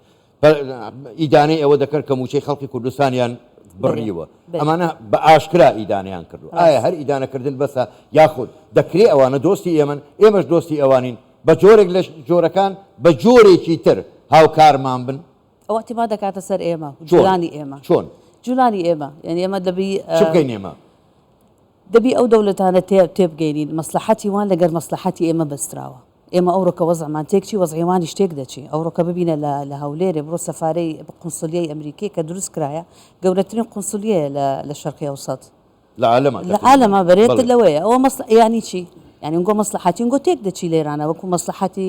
ئیدانەی ئەوە دەکەن کە مووچەی خەڵکی کوردستانیان بڕیوە، ئەمانە بە ئاشکرا ئیدانەیان کردووە، ئایا هەر ئیدانەکردن بەسە یاخود دەکرێ ئەوانە دۆستی ئێمەن، ئێمەش دۆستی ئەوانین، بە جۆرێک لە جۆرەکان بە جۆرێکی تر هاوکارمان بن؟ ئەوە ئیعتیماد دەکاتە سەر ئێمە و جولانی ئێمە. چۆن؟ جولانی ئێمە، یانی ئێمە دەبی. چ بکەین ئێمە؟ دەبی ئەو دەولەتانە تێبگەینین مەسلەحەتی وان لەگەر مەسلەحەتی ئێمە بەستراوە. ئێمە ئەوڕۆکە وەزعمان تێکچی وەزعی وانیش تێک دەچی ئەوڕۆکە ببینە لە لە هەولێرێ بڕۆ سەفارەی قونسلیەی ئەمریکی کە دروست کرایە گەورەترین قونسلیەیە لە لە شەرقی ئەوسەت لە عالەما لە عالەما بەرێت لەوەیە ئەوە مەسڵ یانی چی یانی ئونگۆ مەسڵەحەتی ئونگۆ تێک دەچی لێرانە وەکو مەسڵەحەتی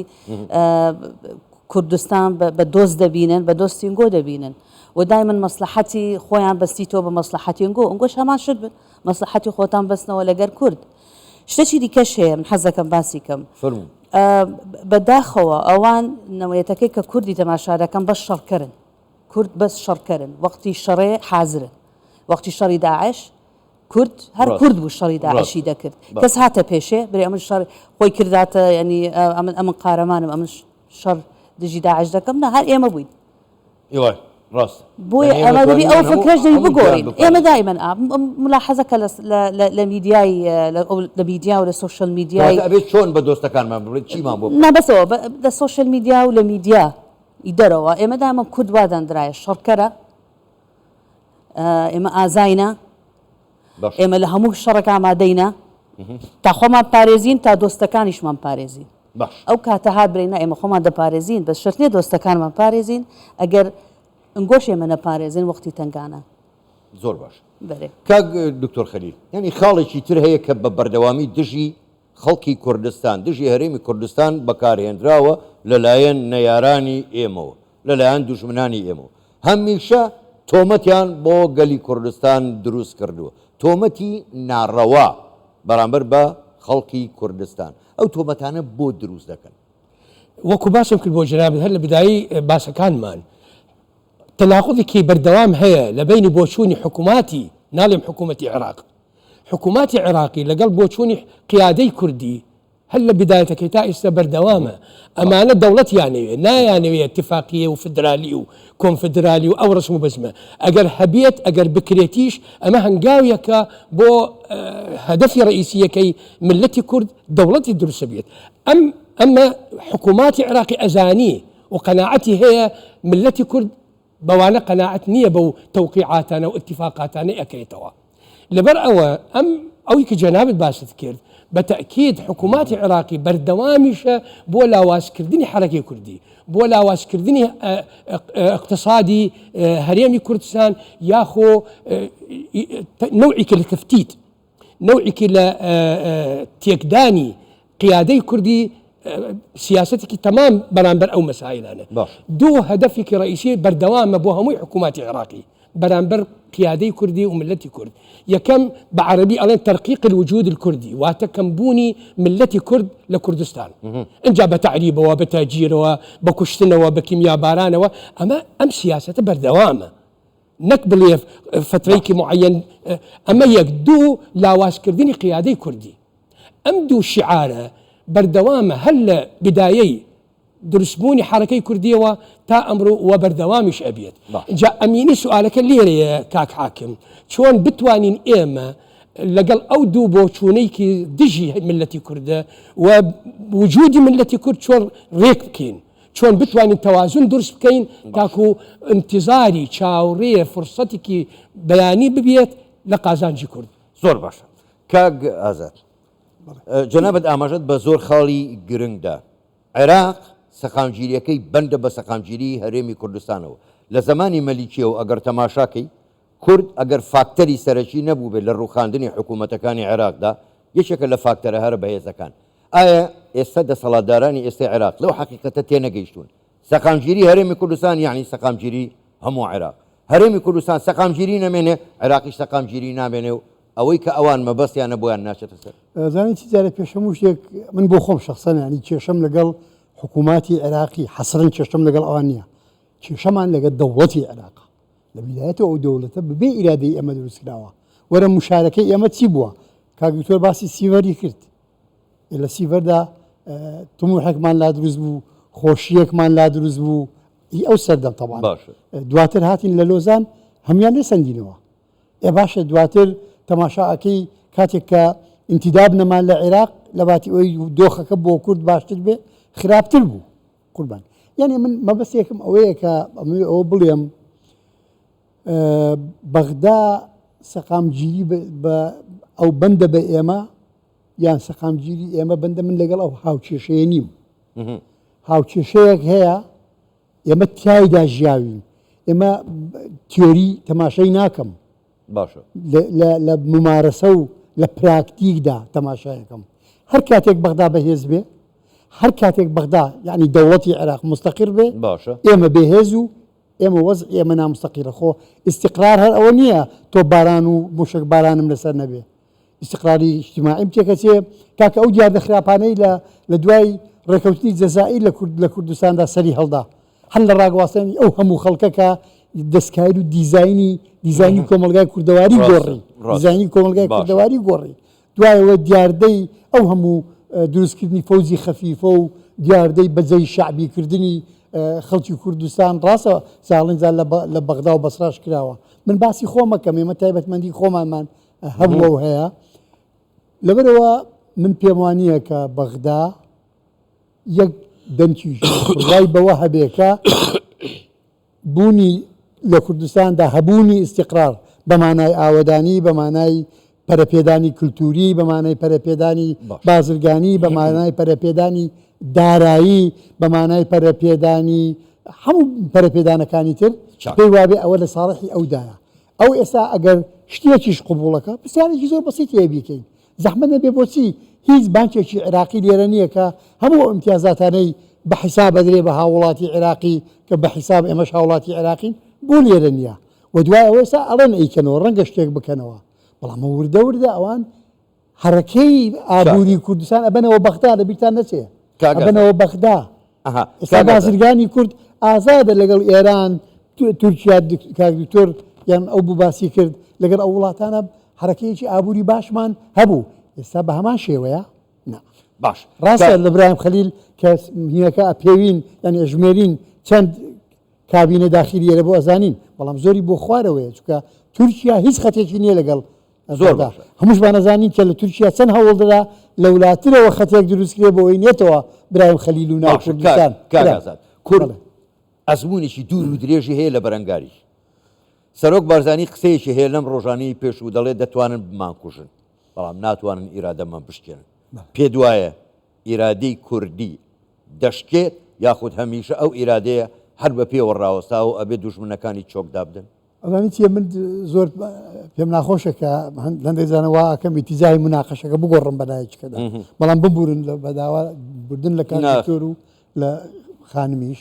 کوردستان بە دۆست دەبینن بە دۆستی ئونگۆ دەبینن و دایمن مەسڵەحەتی خۆیان بەستیتەوە بە مەسڵەحەتی ئونگۆ ئونگۆش هەمان شت بن مەسڵەحەتی خۆتان بەستنەوە لەگەر کورد شتەکی دیکەش هەیە من حەز دەکەم باسی کەم. فەرموو. بە داخەوە ئەوان نەوەیەتەکەی کە کوردی تەماشا دەکەن بەس شەڕکەرن کورد بەس شەڕکەرن وەختی شەڕێ حازرن وەختی شەڕی داعش کورد هەر کورد بوو شەڕی داعشی دەکرد کەس هاتە پێشێ برێ ئەمن شەڕ خۆی کرداتە ینی ئەمن ئەمن قارەمانم ئەمن شەڕ دژی داعش دەکەم نا هەر ئێمە بووین. ئێوە ڕاست. بۆیە ئەمە دەبی ئەو فکرەش دەبی بگۆڕین ئێمە دائیمەن ملاحەزە کە لە میدیای لە میدیا و لە سۆشیال میدیای ئەبێت چۆن بە دۆستەکانمان بڵێن چیمان بۆ نا بەسەوە لە سۆشیال میدیا و لە میدیا ی دەرەوە ئێمە دائیمەن کورد وا داندرایە شەڕکەرە ئێمە ئازاینە ئێمە لە هەموو شەڕێک ئامادەینە تا خۆمان پارێزین تا دۆستەکانیشمان پارێزین. باش. ئەو کاتە هات برێ نا ئێمە خۆمان دەپارێزین بەس شەرت نیە دۆستەکانمان پارێزین ئەگەر ئنگۆش ئێمە نەپارێزن وەختی تەنگانە. زۆر باش. بەرێ. کاک دکتۆر خەلیل یانی خاڵێکی تر هەیە کە بە بەردەوامی دژی خەڵکی کوردستان، دژی هەرێمی کوردستان بەکارهێنراوە لەلایەن نەیارانی ئێمەوە، لەلایەن دوژمنانی ئێمەوە. هەمیشە تۆمەتیان بۆ گەلی کوردستان دروست کردووە، تۆمەتی ناڕەوا بەرامبەر بە خەڵکی کوردستان. ئەو تۆمەتانە بۆ دروست دەکەن؟ وەکو باسم کرد بۆ جەنابت هەر لە بدایی باسەکانمان، تەناقوزێکی بەردەوام هەیە لە بەینی بۆچوونی حکوماتی، ناڵێم حکوومەتی عێراق، حکووماتی عێراقی لەگەڵ بۆچوونی قیادەی کوردی هەر لە بدایەتەکەی تا ئیستا بەردەوامە. ئەمانە دەوڵەتیانەوێ، نایانەوێ ئیتفاقیە و فدرالی و کۆنفدرالی و ئەو ڕەسم و بەزمە. ئەگەر هەبێت، ئەگەر بکرێتیش، ئەمە هەنگاوێکە بۆ هەدەفی ڕەئیسییەکەی مللەتی کورد دەوڵەتی دروست بێت. ئەم ئەمە حکووماتی عێراقی ئەزانی و قەناعەتی هەیە مللەتی کورد بەوانە قەناعەت نییە بەو تەوقیعاتانە و ئیتیفاقاتانەی ئەکرێتەوە. لەبەر ئەوە ئەم ئەوی کە جەنابت باست کرد بە تەئکید حکووماتی عێراقی بەردەوامیشە بۆ لاوازکردنی حەرەکەی کوردی، بۆ لاوازکردنی ئیقتسادی هەرێمی کوردستان یاخۆ نەوعێکی لە تەفتیت. نەوعێکی لە تێکدانی قیادەی کوردی سیاسەتێکی تەمام بەرامبەر ئەو مەسایلانە. دوو هەدەفێکی ڕئیسی بەردەوامە بۆ هەمووی حکوومەتی عێراقی بەرامبەر قیادەی کوردی و ملەتی کورد. یەکەم بە عەرەبی ئەڵێن ترقیق الوجود الکردی، واتە کەمبوونی ملەتی کورد لە کوردستان. ئینجا بە تەعریبەوە، بە تەهجیرەوە، بە کوشتنەوە، بە کیمیابارانەوە، ئەمە ئەم سیاسەتە بەردەوامە. نەک بڵێ فترەیەکی معەیەن ئەمە یەک دوو لاوازکردنی قیادەی کوردی ئەم دوو شیعارە بەردەوامە هەر لە بدایەی دروستبوونی حرەکەی کوردیەوە تا ئەمڕۆ و بەردەوامیش ئەبێت جا ئەمینی سوالەکە لێرەیە کاک حاکم چۆن بتوانین ئێمە لەگەڵ ئەو دوو بۆچوونەی که دژی ملەتی کوردە و وجودی ملەتی کورد چۆن ڕێک بکەین چۆن بتوانین تەوازن دروست بکەین تاکو ئینتیزاری چاوڕێ فرسەتێکی بەیانی ببێت لە قازانجی کورد. زۆر باشە کاک ئازاد جەنابت ئاماژەت بە زۆر خاڵی گرنگ دا. عێراق سەقامگیریەکەی بەندە بە سەقامگیری هەرێمی کوردستانەوە. لە زەمانی مەلیکیەوە ئەگەر تەماشاکەی کورد ئەگەر فاکتەری سەرەکی نەبووبێت لە ڕووخاندنی حکوومەتەکانی عێراقدا، یەکێکە لە فاکتەرە هەرە بەهێزەکان. ئایا ئێستا دەسەڵاتدارانی ئێستای عێراق لەو حەقیقەتە تێنەگەیشتوون؟ سەقامگیری هەرێمی کوردستان یەعنی سەقامگیری هەموو عێراق. هەرێمی کوردستان سەقامگیری نەمێنێ، عێراقیش سەقامگیری نامێنێ و ئەوەی کە ئەوان مەبەستیانە بۆیان ناچێتە سەر. ئەزانی چی جارێ پێش هەموو شتێک من بۆ خۆم شەخسەن یانی کێشەم لەگەڵ حکووماتی عێراقی حەسرەن کێشەم لەگەڵ ئەوان نییە، کێشەمان لەگەڵ دەوڵەتی عێراقە. لە بیدایەتەوە ئەو دەوڵەتە بەبێ ئیرادەی ئێمە دروست کراوە. وەرە مشارەکەی ئێمە چی بووە؟ کاک دکتۆر باسی سیڤەری کرد. لە سیڤەردا تموحێکمان لا دروست بوو، خۆشییەکمان لا دروست بوو. ئی ئەو سەردەم تەبان. دواتر هاتین لە لۆزان هەمویان لێ سەندینەوە. ئێ باشە دواتر تەماشا ئەکەی کاتێک کە ئینتیداب نەما لە عێراق لە باتی ئەوی دۆخەکە بۆ کورد باشتر بێ خراپتر بوو. قوربان یعنی من مەبەستێکم ئەوەیە کە ئەمەوێ ئەوە بڵێم بەغدا سەقامگیری بە ئەو بەندە بە ئێمە یان سەقامگیری ئێمە بەندە من لەگەڵ ئەو هاوکێشەیە نیم هاوکێشەیەک هەیە ئێمە تایدا ژیاوین ئێمە تیۆری تەماشای ناکەم باشە. لە مومارەسە و لە پراکتیکدا تەماشایەکەم. هەر کاتێک بەغدا بەهێز بێ، هەر کاتێک بەغدا یانی دەوڵەتی عێراق موستەقیر بێ، باشە. ئێمە بێهێز و ئێمە وەزعی ئێمە ناموستەقیرە. خۆ ئیستیقرار هەر ئەوە نییە تۆپباران و مووشەکبارانم لەسەر نەبێ. ئیستیقراری ئیجتیماعیم تێکەچێ. کاکە ئەو دیاردە خراپانەی لە لە دوای ڕێکەوتنی جەزائیر لە کورد لە کوردستاندا سەری هەڵدا، هەر لە ڕاگواستنی ئەو هەموو خەڵکە کە دەستکاری و دیزاینی دیزاینی کۆمەڵگای کوردەواری گۆڕی دیزاینی کۆمەڵگای کوردەواری گۆڕی دوایەوە دیاردەی ئەو هەموو دروستکردنی فەوجی خەفیفە و دیاردەی بەجێی شەعبیکردنی خەڵکی کوردستان ڕاستە ساڵنجا لە بەغدا و بەسراش کراوە من باسی خۆمەکەم ئێمە تایبەتمەندی خۆمانمان هەبووە و هەیە لەبەرەوە من پێم وانە کە بەغدا یەک دەنکیش بڕوای بەوە هەبێ کە بوونی لە کوردستاندا هەبوونی ئیستیقرار بە مانای ئاوەدانی، بە مانای پەرەپێدانی کلتووری، بە مانای پەرەپێدانی بازرگانی، بە مانای پەرەپێدانی دارایی، بە مانای پەرەپێدانی هەموو پەرەپێدانەکانی تر، پێی وابێ ئەوە لە ساڵحی ئەودایە. ئەو ئێستا ئەگەر شتێکیش قبوڵەکە، پرسیارێکی زۆر بەسیتی هەیە بیکەین، زەحمەت نەبێ بۆچی هیچ بانکێکی عێراقی لێرە نییە کە هەموو ئەو ئیمتیازاتانەی بە حیساب ئەدرێ بە هاووڵاتی عێراقی کە بە حیساب ئێمەش هاوڵاتی عێراقین بۆ لێرە نییە و دوای ئەوە ئێستا ئەڵێن ئەیکەنەوە ڕەنگە شتێک بکەنەوە بەڵام وردە وردە ئەوان حەرەکەی ئابووری کوردستان ئەبەنەوە بەغدا لە بیرتان نەچێ ئەبەنەوە بەغدا ئێستا بازرگانی کورد ئازادە لەگەڵ ئێران تورکیا کاک دکتۆر یان ئەو بوو باسی کرد لەگەڵ ئەو وڵاتانە حرەکەیەکی ئابووری باشمان هەبوو ئێستا بە هەمان شێوەیە نا باش ڕاستە لە برایم خەلیل کە هینەکە ئەپێوین یان ئەژمێرین چەند کابینە داخیلیە لە بۆ ئەزانین بەڵام زۆری بۆ خوارەوەیە چونکە تورکیا هیچ خەتێکی نییە لەگەڵ زۆر باشە هەمووشمان ئەزانین کە لە تورکیا چەند هەوڵ درا لەولاترەوە خەتێک دروست کرێ بۆ ئەوەی نێتەوە برایم خەلیل و ناو باشە کاک کوردستان کاک برا ئازاد کورد بەڵێ ئەزموونێکی دوور و درێژی هەیە لە بەرەنگاری سەرۆک بارزانی قسەیەکی هەیە لەم ڕۆژانەی پێشوو دەڵێت دەتوانن بمانکوژن بەڵام ناتوانن ئیرادەمان بشکێنن پێت وایە ئیرادەی کوردی دەشکێت یاخود هەمیشە ئەو ئیرادەیە هەر بە پێوە ڕاوەستاوە و ئەبێ دوژمنەکانی چۆک دابدەن؟ ئەزانی چیە من زۆر پێم ناخۆشە کە هەندێک جاران وا ئەکەم ئیتیجاهی مناقەشەکە بگۆڕم بە لایەکیکەدا بەڵام ببورن لە بەداوا بردن لە کاک دکتۆر و لە خانمیش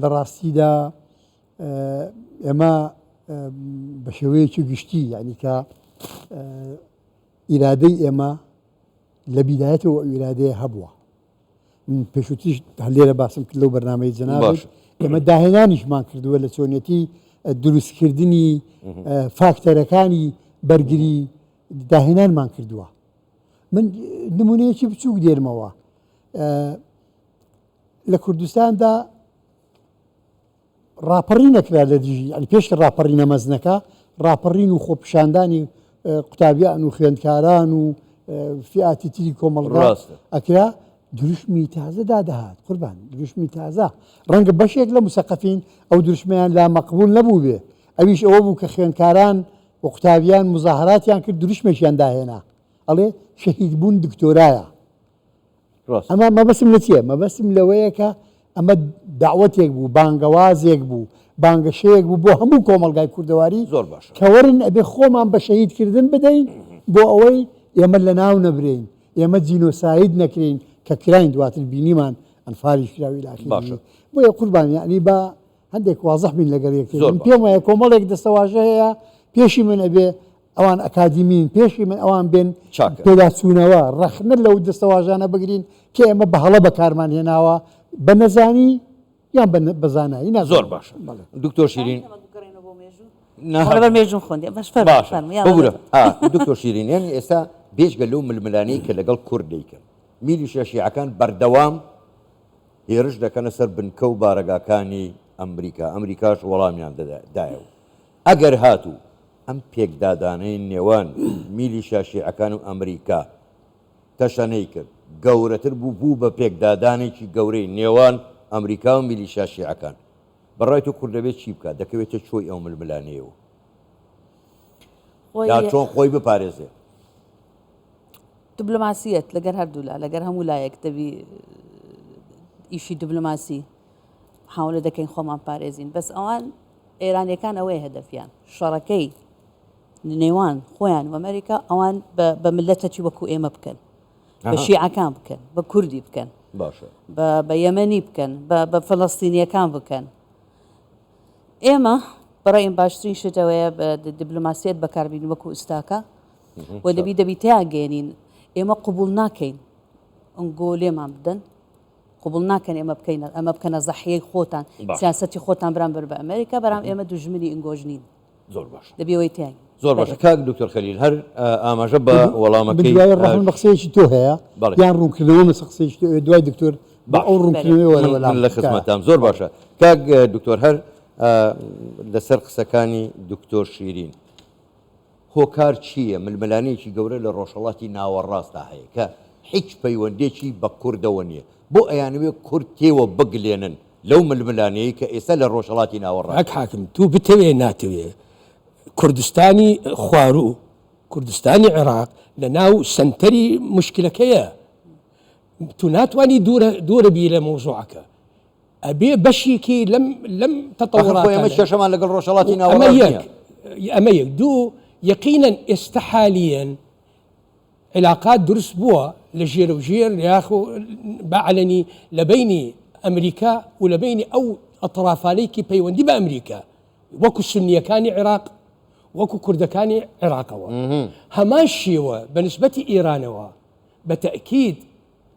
لە ڕاستیدا ئێمە بە شێوەیەکی گشتی یعنی کە ئیرادەی ئێمە لە بیدایەتەوە ئەو ئیرادەیە هەبووە من پێشووتریش لێرە باسم کرد لەو بەرنامەی جەنابت ئێمە داهێنانیشمان کردووە لە چۆنیەتی دروستکردنی فاکتەرەکانی بەرگری داهێنانمان کردووە من نمونەیەکی بچووک دێنمەوە لە کوردستاندا ڕاپەڕین ئەکرا لە دژی یانی پێش ڕاپەڕینە مەزنەکە ڕاپەڕین و خۆپیشاندانی قوتابیان و خوێندکاران و فیاتی تری کۆمەڵگا ئەکرا دروشمی تازە دادەهات قوربان دروشمی تازە ڕەنگە بەشێک لە مسەقەفین ئەو دروشمیان لا مەقبول نەبوو بێ ئەویش ئەوە بوو کە خوێندکاران و قوتابیان مزاهراتیان کرد دروشمێکیان داهێنا ئەڵێ شەهید بوون دکتۆرایە ئەمە مەبەستم لە چییە؟ مەبەستم لەوەیە کە ئەمە دەعوەتێک بوو، بانگەوازێک بوو، بانگەشەیەک بوو بۆ هەموو کۆمەڵگای کوردەواری زۆر باشە. کە وەرن ئەبێ خۆمان بە شەهید کردن بدەین بۆ ئەوەی ئێمە لەناو نەبرێین، ئێمە جینۆساید نەکرێین کە کراین دواتر بینیمان ئەنفالیش کرا و الی آخره. باشە. بۆیە قوربان یەعنی با هەندێک وازح بین لەگەڵ یەکتر. زۆر من باشە. پێم وایە کۆمەڵێک دەستەواژە هەیە پێشی من ئەبێ ئەوان ئەکادیمین پێشی من ئەوان بێن چاکە. پێداچوونەوە ڕەخنە لەو دەستەواژانە بگرین کە ئێمە بە هەڵە بەکارمان هێناوە بە نەزانی یان بە بە زانایی نازانم. زۆر باشە بەڵێ. دکتۆر شیرین بگەڕێنەوە بۆ مێژوو نا لەبەر مێژووم خوێندی بەش فەرموو باشە فەرموو یا ببورە ئا دکتۆر شیرین یانی ئێستا بێجگە لەو ململانێی کە لەگەڵ کورد دەیکەن میلیشیا شیعەکان بەردەوام هێرش دەکەنە سەر بنکە و بارەگاکانی ئەمریکا، ئەمریکاش وەڵامیان دایەوە. ئەگەر هاتوو ئەم پێکدادانەی نێوان میلیشیا شیعەکان و ئەمریکا تەشەنەی کرد، گەورەتر بوو، بوو بە پێکدادانێکی گەورەی نێوان ئەمریکا و میلیشیا شیعەکان، بە ڕای تۆ کورد دەبێت چی بکات؟ دەکەوێتە چۆی ئەو ململانێیەوە؟ یا چۆن خۆی بپارێزێ؟ دبلۆماسیەت لەگەر هەردوولا لەگەر هەموو لایەک دەبی ئیشی دبلۆماسی حاولە دەکەین خۆمان پارێزین بەس ئەوان ئێرانیەکان ئەوەیە هەدەفیان شەڕەکەی نێوان خۆیان و ئەمریکا ئەوان بە ملەتەکی وەکو ئێمە بکەن بە شیعەکان بکەن بە کوردی بکەن باشە بە یەمەنی بکەن بە فلستینیەکان بکەن ئێمە بەڕێم باشترین شتەوەیە دیبلۆماسیەت بەکاربین وەکو ئستاکە و دەبی دەبی تیاگەێنین ئێمە قوبول ناکەین ئەنگۆ لێمان بدەن قبول ناکەن ئێمە بکەین ئەمە بکەنە زەحیەی خۆتان سیاسەتی خۆتان برامبەر بە ئەمریکا بەرام ئێمە دوژمنی ئینگۆش نین. زۆر باشە دەبی ئەوەی تیای زۆر باشە کاک دکتۆر خەلیل هەر ئاماژە بە وەڵامەکەی دوای ڕەحم بە قسەیەکی تۆ هەیە یان ڕوونکردنەوە مەسە قسەیەکی تۆ دوای دکتۆر بە ئەو ڕوونکردنەوەی وەرە وەلام لە خزمەتام زۆر باشە کاک دکتۆر هەر لەسەر قسەکانی دکتۆر شیرین هۆکار چییە ململانێیەکی گەورە لە ڕۆژهەڵاتی ناوەڕاستدا هەیە کە هیچ پەیوەندیەکی بە کوردەوە نییە؟ بۆ ئەیانەوێ کورد تێوە بگلێنن لەو ململانێیەی کە ئێستا لە ڕۆژهەڵاتی ناوەڕاست؟ کاک حاکم تو بتەوێ ناتەوێ کوردستانی خواروو کوردستانی عێراق لە ناو سەنتەری موشکلەکەیە. تو ناتوانی دوورە دوورە بی لە مەوزوعەکە ئەبێ بەشێکی لەم لەم ئەخر خۆ ئێمە تەتەوڕاتانە کێشەمان لەگەڵ ڕۆژهەڵاتی ئەمە ناوەڕاست یەک نییە. ئەمە یەک دوو یەقینەن ئێستا حالیەن عیلاقات دروست بووە لە ژێر و ژێر یاخۆ بە عەلەنی لە بەینی ئەمریکا و لە بەینی ئەو ئەترافانەی کی پەیوەندی بە ئەمریکا وەکو سونیەکانی عێراق وەکو کوردەکانی عێراقەوە هەمان شێوە بە نسبەتی ئێرانەوە بە تەئکید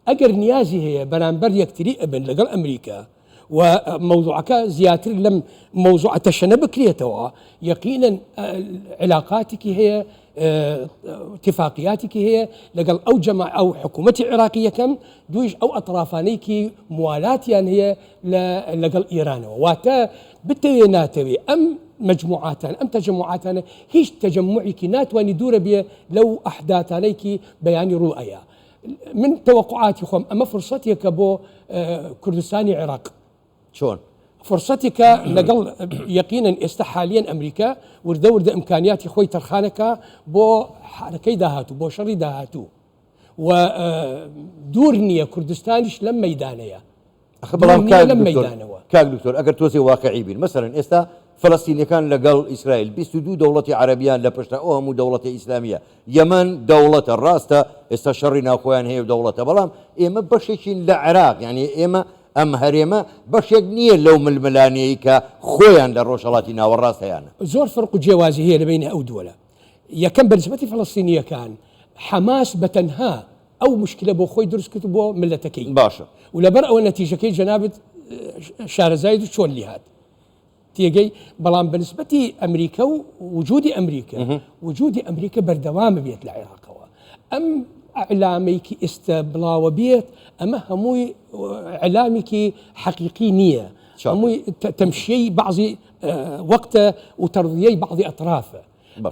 ئەگەر نیازی هەیە بەرامبەر یەکتری ئەبن لەگەڵ ئەمریکا و مەوزوعەکە زیاتر لەم مەوزوعە تەشەنە بکرێتەوە یەقینەن علاقاتێکی هەیە اتفاقیاتێکی هەیە لەگەڵ ئەو جەما ئەو حکوومەتی عێراقی یەکەم دویش ئەو ئەطرافانەیەکی موالاتیان هەیە لەگەڵ ئێرانەوە واتە بتەوێ ناتەوێ ئەم مجموعاتان ئەم تەجەموعاتانە هیچ تەجەموعێکی ناتوانانی دوورە بێ لەو ئەحداتانەیەکی بەیانی ڕوئەیە من تەوەقوعاتی خۆم ئەمە فرسەتێکە بۆ کوردستانی عێراق. چۆن؟ فرسەتێکە لەگەڵ یەقینەن ئێستا حالیەن ئەمریکا وردە وردە ئیمکانیاتی خۆی تەرخانەکە بۆ حرەکەی داهاتوو بۆ شەڕی داهاتوو و دوور نییە کوردستانیش لەم مەدانەیە. ئەخە بەڵام کاک دکتۆر کاک دکتۆر ئەگەر تۆزێ واقعی بین مەسەلەن ئێستا فەلەستینیەکان لەگەڵ ئیسرائیل 22 دەوڵەتی عەرەبیان لە پشتە ئەو هەموو دەوڵەتە ئیسلامیە یەمەن دەوڵەتە ڕاستە ئێستا شەڕی ناوخۆیان هەیە و دەوڵەتە بەڵام ئێمە بەشێکین لە عێراق یعنی ئێمە ئەم هەرێمە بەشێک نییە لەو ململانێی کە خۆیان لە ڕۆژهەڵاتی ناوەڕاست هەیانە. زۆر فەرق و جیاوازی هەیە لە بەینی ئەو دووەلە یەکەم بە نسبەتی فەلەستینییەکان حەماس بە تەنها ئەو موشکلە بۆ خۆی دروست کرد و بۆ ملەتەکەی باشە. و لەبەر ئەوە نەتیجەکەی جەنابت شارەزایت و چۆن لیهات تێگەی بەڵام بە نسبەتی ئەمریکا و وجودی ئەمریکا وجودی ئەمریکا بەردەوام بێت لە عێراقەوە ئەم ئەعلامێکی ئێستا بڵاوە بێت ئەمە هەمووی ئەعلامێکی حەقیقی نییە هەمووی تەمشیەی بعضی وەقتە و تەڕضیەی بعضی ئەطرافە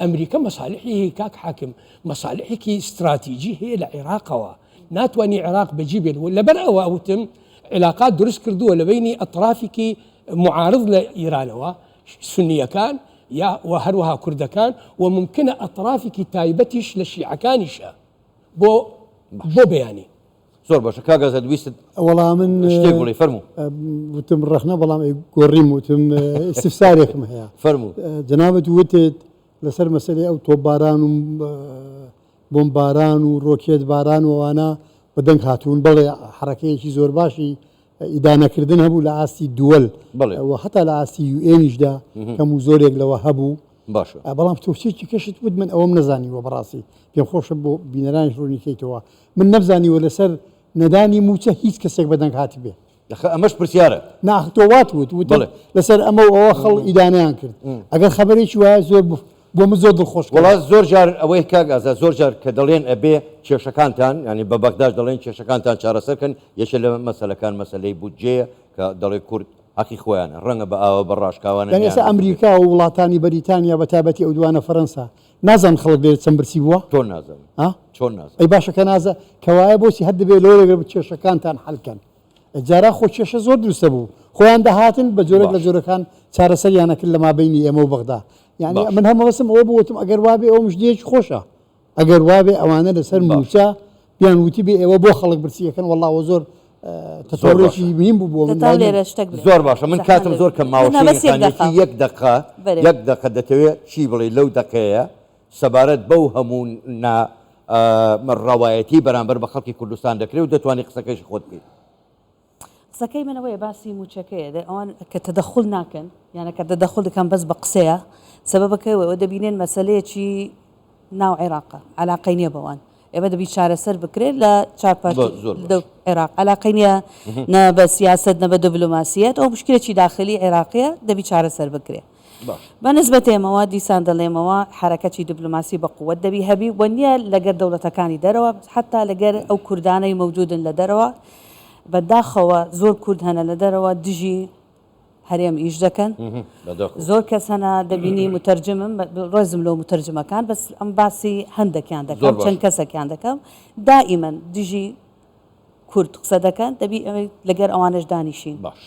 ئەمریکا مەسالحی هەیە کاک حاکم مەسالحێکی ستراتیجی هەیە لە عێراقەوە ناتوانانی عێراق بەجی بێت و لەبەر ئەوە ئەوتم علاقات دروست کردووە لە بینی ئەطرافێکی معارض لە ئیرانەوە سنیەکان یا و هەروەها کوردەکان و ممکنە ئەطرافێکی تایبەتیش لە شیعەکانیشە بۆ بۆ بەیانی. زۆر باشە کاک ئازاد ویستت وەڵا من شتێک بڵێی فەرموو. وتم ڕەخنە بەڵام ئەی گۆڕیم وتم ئیستفسارێکم هەیە فەرموو. جەنابت وتت لەسەر مەسەلەی ئەو تۆپباران و بۆمباران و ڕۆکێت باران و ئەوانە بە دەنگ هاتوون بەڵێ حەڕەکەیەکی زۆر باشی ئیدانەکردن هەبوو لە ئاستی دووەل بەڵێ. و هەتا لە ئاستی یوئێنیشدا کەم و زۆرێک لەوە هەبوو باشە. بەڵام تۆ شتێکی کەشت وت من ئەوەم نەزانیوە بەڕاستی پێم خۆشە بۆ بینەرانیش ڕوونی کەیتەوە من نەمزانیوە لەسەر نەدانی مووچە هیچ کەسێک بەدەنگ هاتبێ. دەخە ئەمەش پرسیارە. نا ئاخر تۆ وات وت وتت بەڵێ. لەسەر ئەمە و ئەوە خەڵک ئیدانەیان کرد ئەگەر خەبەرێکی وایە زۆر بۆ من زۆر دڵخۆشکەرە. وەڵا زۆر جار ئەوەی کاک ئازاد زۆر جار کە دەڵێن ئەبێ کێشەکانتان یانی بە بەغداش دەڵێن کێشەکانتان چارەسەر کەن یەکێ لە مەسەلەکان مەسەلەی بودجەیە کە دەڵێ کورد هەقی خۆیانە ڕەنگە بە ئاوە بە ڕاشکاوانە یانی ئێستا نەیان وتبێ. ئەمریکا و وڵاتانی بەریتانیا بە تایبەتی ئەو دوانە فەرەنسا نازانن خەڵک لێرە چەند برسی بووە؟ چۆن نازانن؟ ها؟ چۆن نازانن؟ ئەی باشە کە نازە کەوایە بۆچی هەر دەبێ لەوەرە گەر کێشەکانتان حەل کەن جارا خۆ کێشە زۆر دروستە بوو خۆیان دەهاتن بە جۆرێک لە باشە. جۆرەکان چارەسەریان ئەکرد لە مابەینی ئێمە و بەغدا یانی باشە. من هەر مەبەستم ئەوە بوو وتم ئەگەر وابێ ئەوە مژدەیەکی خۆشە ئەگەر وابێ ئەوانە لەسەر باشە. مووچە بیان وتی بێ ئێوە بۆ خەڵک برسی ئەکەن وەڵا ئەوە زۆر زۆر باشە. تەتەورێکی مهم بوو بۆ من دەتاو لای من. لێرە شتێک بڵێم زۆر باشە من زەحمەت کاتم لێ زۆر کەم ماوە نا شیرین بەس یەک خان دەقە یەکی یەک دەقە بەرێ. یەک دەقە دەتەوێ چی بڵێی لەو دەقەیە سەبارەت بەو هەموو نا ڕەوایەتی بەرامبەر بە خەڵکی کوردستان دەکرێ و دەتوانی قسەکەشی خۆت بکەیت. قسەکەی من ئەوەیە باسی مووچەکەیە دە ئەوان کە تەدەخول ناکەن یانە کە تەدەخول دەکەن بەس بە قسەیە سەبەبەکەی ئەوەیە دەبینێن مەسەلەیەکی ناو عێراقە عەلاقەی نییە بەوان ئێمە دەبی چارەسەر بکرێت لە چار پارچە زۆر لە باش. عێراق عەلاقەی نییە نە بە سیاسەت نە بە دبلۆماسیەت ئەو مشکلێکی داخلی عێراقیە دەبی چارەسەر بکرێ باش. بە نسبەت ئێمەوە دیسان دەڵێمەوە حەرەکەتی دبلۆماسی بە قوەت دەبی هەبی و نییە لەگەر دەوڵەتەکانی دەرەوە حەتا لەگەر ئەو کوردانەی مەوجودن لە دەرەوە بە داخەوە زۆر کورد هەنە لە دەرەوە دژی هەرێم ئیش دەکەن زۆر کەس هەنە دەبینی متەرجمم ڕێزم لۆ متەرجمەکان بەس ئەم باسی هەندەکیان دەکەم چەند کەسەکیان دەکەم دائیمەن دژی کورد قسە دەکەن دەبی لەگەر ئەوانەش دانیشین. باش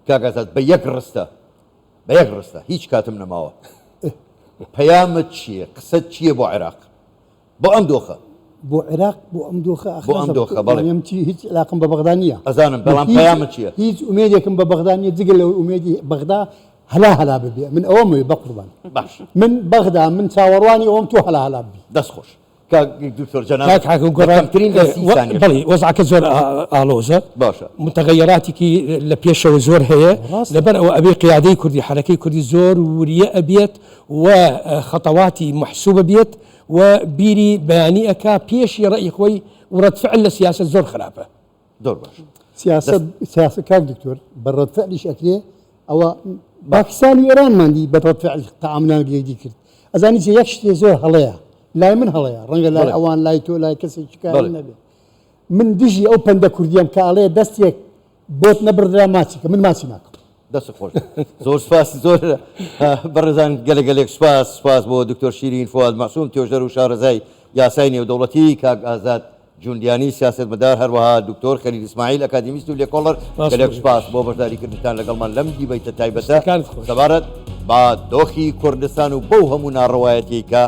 کاک ئازاد بە یەک ڕستە بە یەک ڕستە هیچ کاتم نەماوە پەیامت چییە قسەت چییە بۆ عێراق بۆ ئەم دۆخە؟ بۆ عێراق بۆ ئەم دۆخە بۆ ئەم دۆخە بەڵێ. ئەم چی هیچ علاقم بە بەغدا نییە. ئەزانم بەڵام پەیامت چییە؟ هیچ ئومێدێکم بە بەغدا نییە جگە لەوەی ئومێدی بەغدا هەلا هەلا ببێ من ئەوەم وێ بەقوربان. باش. من بەغدا من چاوەڕوانی ئەوەم تۆ هەلا هەلا ببی. دەست خۆش. کاک دکتۆر جەنابت کاک حاکم لە گۆڕان کەمترین لە سی سانیەش. بەڵی وەزعەکە زۆر ئاڵۆزە. باشە. متغیراتێکی لە پێشەوە زۆر هەیە. ڕاستە. لەبەر ئەوە ئەبێ قیادەی کوردی حەرەکەی کوردی زۆر وریە ئەبێت و خەتەواتی مەحسوبە بێت و بیری بەیانی ئەکا پێشی ڕەئی خۆی و ڕەد فعل لە سیاسەت زۆر خراپە. زۆر باش. سیاسەت سیاسەت کاک دکتۆر بە ڕەد فعلیش ئەکرێ ئەوە پاکستان و ئێرانمان دی بە ڕەد فعل تەعاملیان لەگەڵ کرد ئەزانی چی یەک شتێ زۆر هەڵەیە لای من هەڵەیە ڕەنگە لای ئەوان لای تۆ لای کەسێکی کاری نەبێ من دژی ئەو پەندە کوردیەم کە ئەڵێ دەستێک بۆت نەبڕدرا ماچی کە من ماچی ناکەم. دەست خۆش زۆر سپاس زۆر بەڕێزان گەلە گەلێک سپاس سپاس بۆ دکتۆر شیرین فواد مەعسوم توێژەر و شارەزای یاسای نێودەوڵەتی کاک ئازاد جوندیانی سیاسەتمەدار هەروەها دکتۆر خەلیل ئیسماعیل ئەکادیمیست و لێکۆڵەر گەلێک سپاس بۆ بەشداریکردنتان لەگەڵمان لەم دیبەیتە تایبەتە سەبارەت بە دۆخی کوردستان و بەو هەموو ناڕەوایەتیەی کە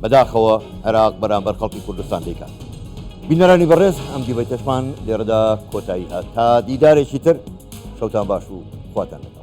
بەداخەوە عێراق بەرامبەر خەڵکی کوردستان دەیکات. بینەرانی بەڕێز ئەم دیبەیتەشمان لێرەدا کۆتایی هات تا دیدارێکی تر شەوتان باش و خواتان لەگەڵ.